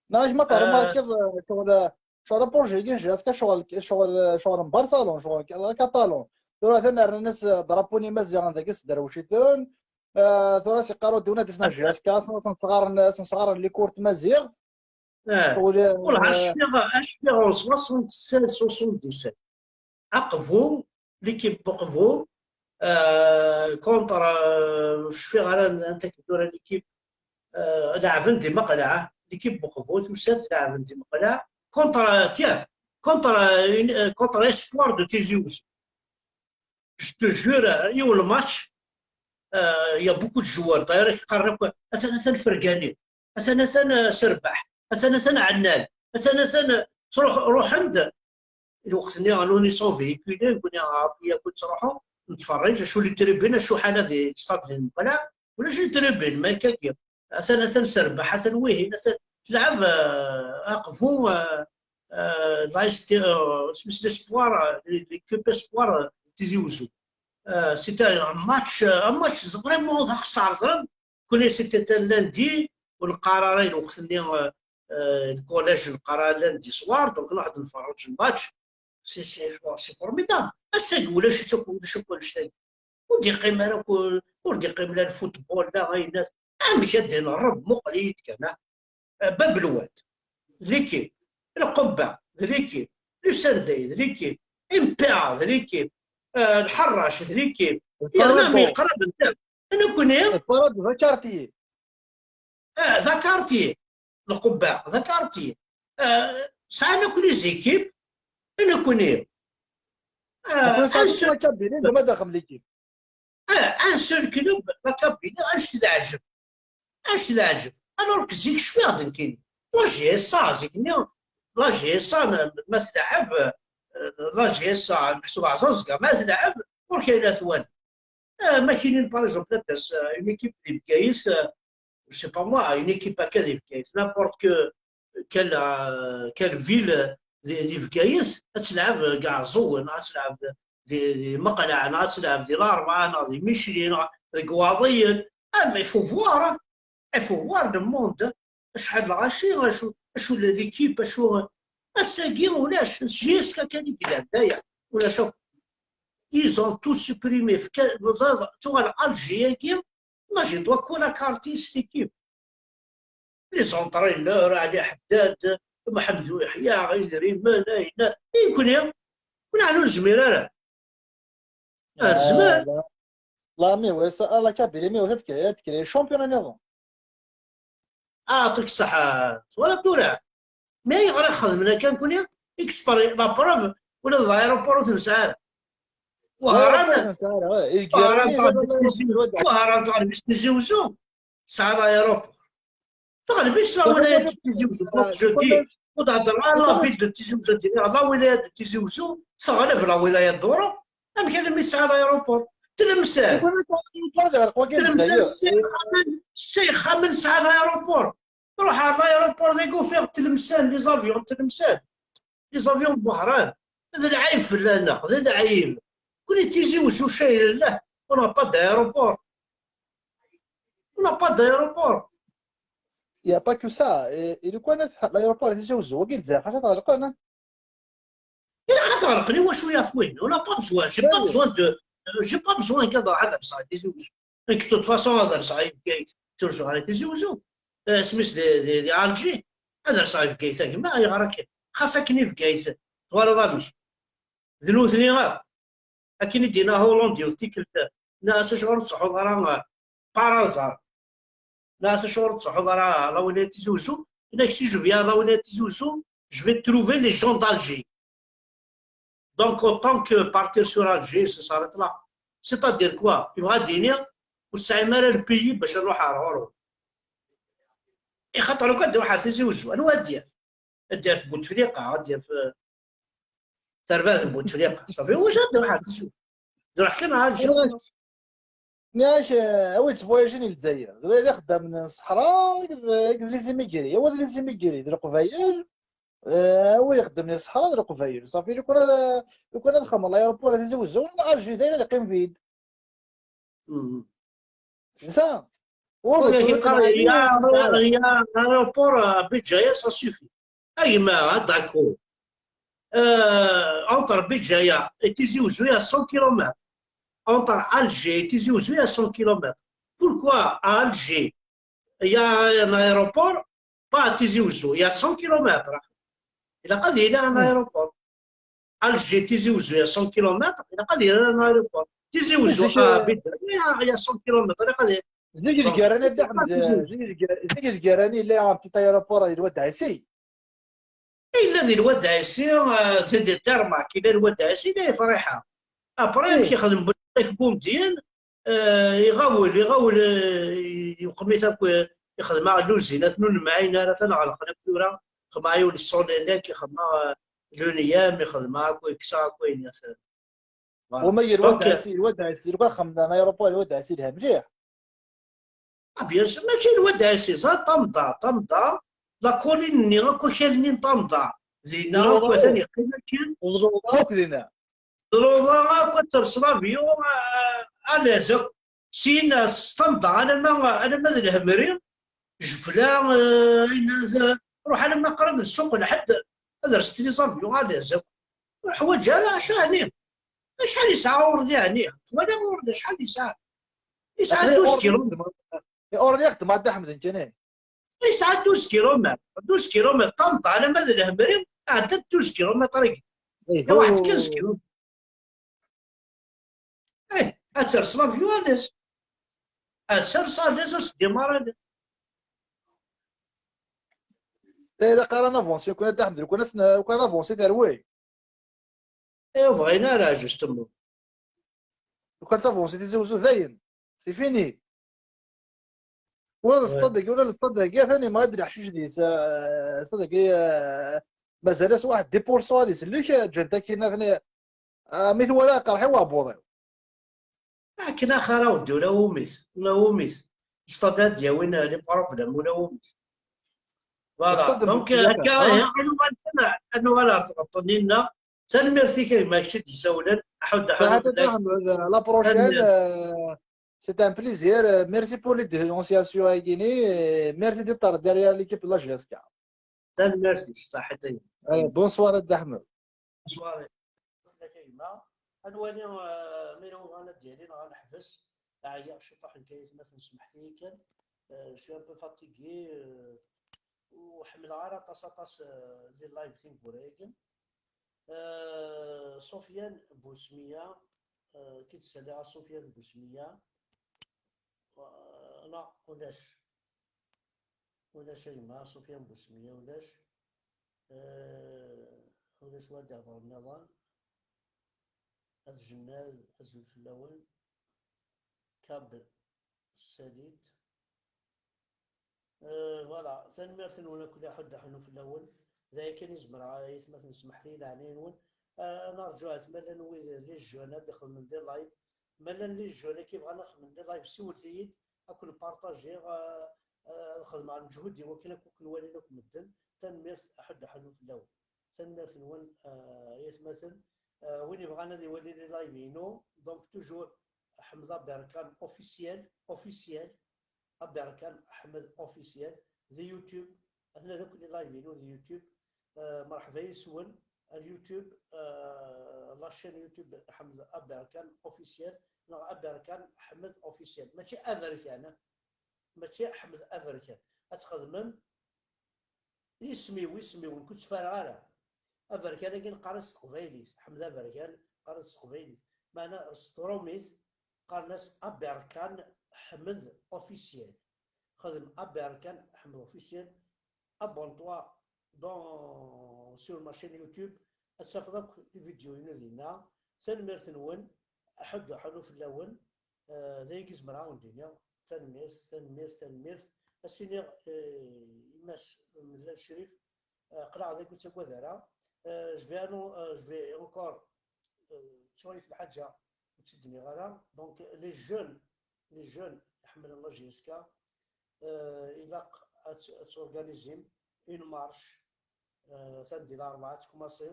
Neɣ ma termarkiḍ, eh, ccɣel, ccɣel approjet-agi, J S K, ccɣel, ccɣel, ccɣel n Barcelone, ccɣel n Catalan. Tura atan rnan-as drapeau n Imaziɣen dagi, sderwec-iten. Eh, tura s-iqqar ur d-win ad d-isneɣ J S K, asen-sɣaren, asen-sɣaren les cours n tmaziɣt. Eh, ccɣel, eh, cfiɣ, cfiɣ en soixante-seize, soixante-dix-sept. Aqbu, l'équipe n Uqbu, euh, contre, euh, cfiɣ ara n-, anta tura l'équipe, euh, leɛben di Meqleɛ, l'équipe n Uqbu, tusa-d leɛben di Meqleɛ, contre, tiens, contre, euh, une, euh, contre Espoir de Tizi Ouzou. Je te jure, euh, yiwen le match, euh, il y a beaucoup de joueurs, d'ailleurs, qqaren akk, atan, atan Fergani, atan, atan, euh, Serbaḥ, atan, atan Ɛennal, atan, atan, euh, ttruḥ-, ruḥen-d, lweqt-nni, nous, on est sans véhicule, nekkni, ah, yakk ttruḥu, nettferrij, acu les tribunes, acu ḥala di stade n Meqleɛ, ulac les tribunes, ma akka-agi. Atan, atan Serbaḥ, atan wihin, atan tleɛɛeb, euh, Aqbu, euh, euh, la S T, euh, isem-is l'Espoir, euh, l'équipe Espoir, euh, Tizi Ouzou. Euh, c'était un match, euh, un match vraiment d axeṣṣar, ẓran. Nekkni c'était un lundi, ur neqqar ara i lweqt-nni, euh, euh, le collège neqqar ara lundi soir, donc nruḥ ad nferreǧ le match. C'est, c'est, c'est formidable. Ass-agi ulac-itt akk, ulac akk annect-agi. Ur d-yeqqim ara akk, ur d-yeqqim la le football, la ayen. Amek ad d-inɣerreb? Muqel-iyi-d kan, ah. Eh, Bab Lwad, d l'équipe. Lqubba, d l'équipe. Le Sunday, d l'équipe. M P A, d l'équipe. Eh, Lḥerrac, d l'équipe. Yerna mi yeqreb nteɣ. Nekkni. Lfarad d akarti. Eh, d akarti. Lqubba, d akarti. Eh, sɛan akk les équipes. Nekkni. Eh, Nekkni sɛan un seul, la Kabylie, d ma daxel l'équipe. Eh, un seul club, la Kabylie, annect d aɛǧeb. Annect d aɛǧeb. Alors que zik cfiɣ-d nekkini. La J S A, zik-nni, la J S A, ma, ma tleɛɛeb, eh, la J S A, meḥsub Ɛẓaẓga, ma tleɛɛeb, ur kayen ara twala. Eh, ma kinin, par exemple, ad d-tas, eh, une équipe di Bgayet, eh, je sais pas moi, une équipe akka di Bgayet, n'importe que, quelle, euh, quelle ville di, di Bgayet, ad tleɛɛeb deg Iɛeẓẓugen, ad tleɛɛeb di, di Meqleɛ, neɣ ad telɛeb di Larebɛa, neɣ di Micli, neɣ deg Waḍiyen. Ah, mais il faut voir, hein. Il faut voir le monde. Acḥal lɣaci, acu, acu l'équipe, acu. Ass-agi ulac, s J S K kan i yellan, d aya. Ulac akk. Ils ont tout supprimé. Fka-, tuɣal Alger-agi, imagine-toi, kul akarti s l'équipe. Les entraîneurs, Ali Haddad, Mḥemmed Uyeḥya, idrimen, ayennat. I nekni? Nekni ur nezmir ara. Ah, tezmer. La, la, mi wis, ah, la Kabylie, mi wis, ad tkri, ad tkri championnat niḍen. Ah, aɛṭik ṣṣeḥḥa. Twala tura. Mi ayɣer i xedmen akka nekni? Exprès, la preuve, ula d l'aéroport ur t-nesɛi ara. Wehran, Wehran tɣelbit Tizi Wezzu, Wehran tɣelbit Tizi Wezzu, tesɛa l'aéroport. Tɣelbit la wilaya de Tizi Wezzu, je dis. Ur d-heddreɣ ara la ville de Tizi Wezzu, ad d-iniɣ la wilaya de Tizi Wezzu teɣleb la wilaya de Oran. Amek almi tesɛa l'aéroport? Tlemsan. Tlemsan, ssix ixxamen, ssix ixxamen tesɛa l'aéroport. Ruḥ ar l'aéroport deg ufiɣ Tlemsan, les avions n Tlemsan, les avions n Wehran. D lɛib fell-aneɣ, d lɛib. Kuni Tizi Wezzu, cayr llah, on n'a pas d'aéroport. On n'a pas d'aéroport. Il y a pas que ça. Et, et le quoi, l'aéroport Tizi Wezzu, wagi d Lezzayer, xas ad ɣelqen, hein. Ilaq ad ɣelqen, i wacu yaf win? On n'a pas besoin, j'ai pas besoin de, j'ai pas besoin kan ad ṛuḥeɣ ad rseɣ i Tizi Wezzu. Nekk, de toute façon, ad rseɣ i Bgayet, tturseɣ ara i Tizi Wezzu. Eh, isem-is di, di, di Alger, ad rseɣ i Bgayet a gma, ayɣer akken? Xas akken i Bgayet, twalaḍ amek? D nutni akk. Akken i d-yenna Hollande yiwet tikkelt, nniɣ-as acuɣer ur tettruḥuḍ ara, eh, par hasard? Nniɣ-as acuɣer ur tettruḥuḍ ara la wilaya Tizi Wezzu? Yenna-k si je viens la wilaya Tizi Wezzu, je vais trouver les gens d'Alger. Donc, autant que partir sur Alger, ça s'arrête là. C'est-à-dire quoi? Yebɣa ad d-yini ur tesɛim ara le pays bac ad ruḥeɣ ar ɣur-wen. I xaṭer akk ad d-ruḥeɣ Tizi Wezzu, anwa ad d-yaf? Ad d-yaf Bouteflika, ad d-yaf, eh, tarbaɛt n Bouteflika. Ṣafi, wacu ad d-ruḥeɣ Tizi Wezzu? D ruḥ kan ɣer Alger. Nniɣ-ak, eh, a wi yettvoyajen i Lezzayer, d wid ixeddamen n ṣṣeḥra, akked, akked les immigrés, a wa d les immigrés, d Leqbayel, eh, a wi ixeddamen i ṣṣeḥra, d Leqbayel. Ṣafi, lukan ad, lukan ad xedmen l'aéroport a Tizi Wezzu, Alger dayen ad iqqim vide. Mhm. C'est ça. Ur, ur, ur, il y a, il y a un aéroport à Béjaïa, ça suffit. A gma, hein, d'accord. Euh, entre Béjaïa et Tizi Ouzou, il y a cent kilomètres. Entre Alger et Tizi Ouzou, il y a cent kilomètres. Pourquoi à Alger, il y a un aéroport, pas à Tizi Ouzou, il y a cent kilomètres? Il a pas dit, il y a un aéroport. Alger, Tizi Ouzou, il y a cent kilomètres, il a pas dit, il y a un aéroport. Tizi Ouzou, à Béjaïa, il y a, il y a cent kilomètres, il a pas dit. Zik lgaran, a Dda Ḥmed, zik lga-, zik lgaran yella un petit aéroport di Lwad Ɛisi. Yella di Lwad Ɛisi, eh, c'est des tarmacs, yella Lwad Ɛisi, yella Ifriḥa. Après, amek yexdem Boubacar Boumediene, eh, iɣawel, iɣawel, eh, yuqem-it akk, eh, ixdem-aɣ l'usine, ad ten-ur nemɛin ara, ad ten-ɣelqen akk tura, ixdem-aɣ yiwen Sonelec, ixdem-aɣ, eh, l'ONIEM, ixdem-aɣ akk, yekkes-aɣ akk ayen atan. Voilà. Wama i Lwad Ɛisi, Lwad Ɛisi, lukan xedmen aéroport Lwad Ɛisi, yelha mliḥ. Ah, bien sûr, mačči Lwad Ɛisi, ẓer Tamda, Tamda, la colline-nni, akk akal-nni n Tamda, dinna akk atan yeqqim akken. D luḍa akk dinna. D luḍa akk, ad ters l'avion, ah, à l'aise akk. Syin, ah, s Tamda, alamma, alamma d Lhemri, Jebla, eh, ayen, eh, ruḥ alamma qrib d ssuq Lḥedd, ad rset les avions à l'aise akk. Ur ḥwaǧ ara, acu ɛni? Acḥal yesɛa Orly ɛni? Twalaḍ Orly acḥal yesɛa? Yesɛa douze kilomètres. Orly xedmeɣ Dda Ḥmed nekk, eh. Yesɛa douze kilomètres. Douze kilomètres, Tamda alamma d Lhemri, ɛedda douze kilomètres-agi. Iruḥ-d quinze kilomètres. Eh, ad ters l'avion à l'aise. Ad ters à l'aise, ad s-démarrer à l'aise. Eh, ilaq ara navansi, lukan ad Dda Ḥmed, lukan ad s-n-, lukan ad navansi terwi. Eh, ur bɣin ara, justement. Lukan ad tavansi Tizi Wezzu dayen. C'est fini. Ula d stade-agi, ula d stade-agi, atan yemɣa-d leḥcic deg-s, eh, stade-agi, eh, mazal-as waḥed dix pour cent ad isellek, eh, ǧǧan-t akkin, atan, eh, mi twala iqerḥ-iw uɛebbuḍ-iw. Akken axir a weddi, ula wumit, ula wumit. Stade ad d-yawin, eh, les problèmes, ula wumit. Voilà. Donc, eh, akka, eh, ad nuɣal kan, ad nuɣal ɣer tɣeṭṭen-nneɣ. Tanemmirt-ik a gma, kečč i d-yessawlen. Aḥud aḥud. Saḥit a Dda Ḥmed, la prochaine. C'est un plaisir. Merci pour les dénonciations, Aïgini. Merci d'être derrière l'équipe de la G S K. Tanemmirt-ik, saḥit a gma. Bonsoir a Dda Ḥmed. Bonsoir. Fell-ak a gma. Ad nwali, euh, ma yella win ad d-yalin neɣ ad neḥbes. Ɛyiɣ ciṭuḥ nekk, ay atmaten, smeḥt-iyi kan. Euh, je suis un peu fatigué, euh, ur ḥemmleɣ ara aṭas, aṭas, euh, les lives tineggura-agi. Euh, Sofiane Bousmia, euh, ki d-saliɣ a Sofiane Bousmia. Euh, non, ulac. Ulac a gma, Sofiane Bousmia, ulac. Euh, ulac wa d-ihḍer nniḍen. At Jennad, azul fell-awen. Kab Salit. Euh, voilà, tanemmirt-nwen akk, d aḥud aḥnu fell-awen. D aya kan i zemreɣ, ay atmaten, smeḥt-iyi leɛnaya-nwen. Euh, ad nerǧu ahat ma llan wid, les jeunes, ad d-ixedmen des lives. Ma llan les jeunes-agi bɣan ad xedmen des lives, siwlet-iyi-d, ad ken-partajiɣ, euh, euh, ad xedmeɣ lmeǧhud-iw akken ad ken-walin akk medden. Tanemmirt, aḥud aḥnu fell-awen. Tanemmirt-nwen, euh, ay atmaten. Euh, win yebɣan ad iwali les lives-inu, donc toujours Ḥmed Aberkan officiel, officiel, Aberkan Ḥmed officiel, di YouTube, atna d akk les lives-inu di YouTube. Euh, merḥba yes-wen, ar YouTube, euh, la chaîne YouTube Ḥmed Aberkan officiel, neɣ Aberkan Ḥmed officiel. Mačči Aberkan, eh? Mačči Ḥmed Aberkan. Ad txedmem isem-iw, isem-iw, nekk ur ttfareɣ ara. Aberkan-agi neqqar-as s teqbaylit, Ḥmed Aberkan, qqaren s teqbaylit. Meɛna s tṛumit qqaren-as Aberkan Ḥmed officiel. Xdem Aberkan Ḥmed officiel, abonne-toi dans, sur ma chaîne YouTube, ad tafeḍ akk les vidéos-inu dinna. Tanemmirt-nwen, aḥuddu aḥunu fell-awen. Euh, d ayagi zemreɣ ad wen-d-iniɣ tanemmirt, tanemmirt, tanemmirt. Ad s-iniɣ, euh, i Mass Mellal Crif, euh, aql-aɣ dagi ur ttagad ara. Euh, je vais annon-, euh, je vais encore, euh, ttuɣ yiwet lḥaǧa ur tt-id-nniɣ ara. Donc, les jeunes, les jeunes iḥemmlen la J S K, euh, ilaq ad t-, ad torganizim une marche, euh, atan di Larebɛa ad tkumaṣi.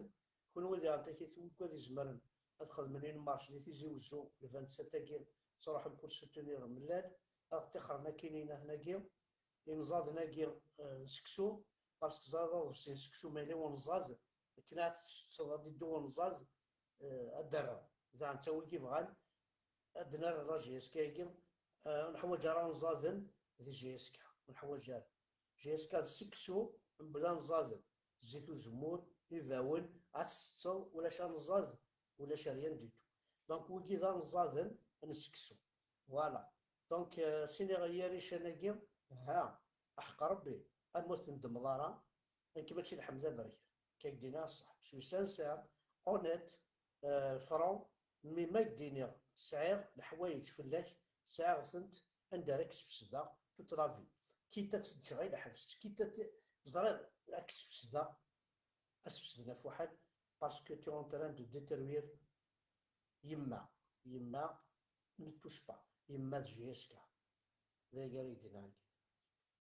Kunwi diɣen takit, wigad izemren ad xedmen une marche di Tizi Wezzu, le vingt-sept-agi, ttruḥem pour soutenir Mellal, ad ṭṭixren akkin inatan-agi, imẓaden-agi, euh, n seksu, parce que ẓriɣ d aḍebsi n seksu, ma yella unẓad, akken ad tsetteḍ ad iddu unẓad, euh, ad d-rreɣ. Daɣen d tawigi bɣan ad d-nerr la J S K-agi, euh, ur neḥwaǧ ara anẓaden di J S K, ur neḥwaǧ ara. J S K d seksu mebla anẓaden, zzit uzemmur, ibawen, ad tsetteḍ, ulac anẓad, ulac rien du tout. Donc, wigi d anẓaden n seksu. Voilà. Donc, euh, siniɣ i yarican-agi, ha, aḥeqq Rebbi, am ur tendmeḍ ara, nekk mačči d Ḥmed Aberkan. Kak d-iniɣ ṣṣeḥ. Je suis sincère, honnête, euh, franc, mi ma k-d-iniɣ sɛiɣ leḥwayeǧ fell-ak, sɛiɣ-tent anda ara k-sfesdeɣ toute la vie. Quitte ad tt-ǧǧeɣ i lḥebs, quitte ad t-, ẓriɣ ad k-sfesdeɣ, ad sfesden afuḥan, parce que tu es en train de détruire yemma, yemma ne touche pas, yemma d J S K. D agi ara k-d-iniɣ.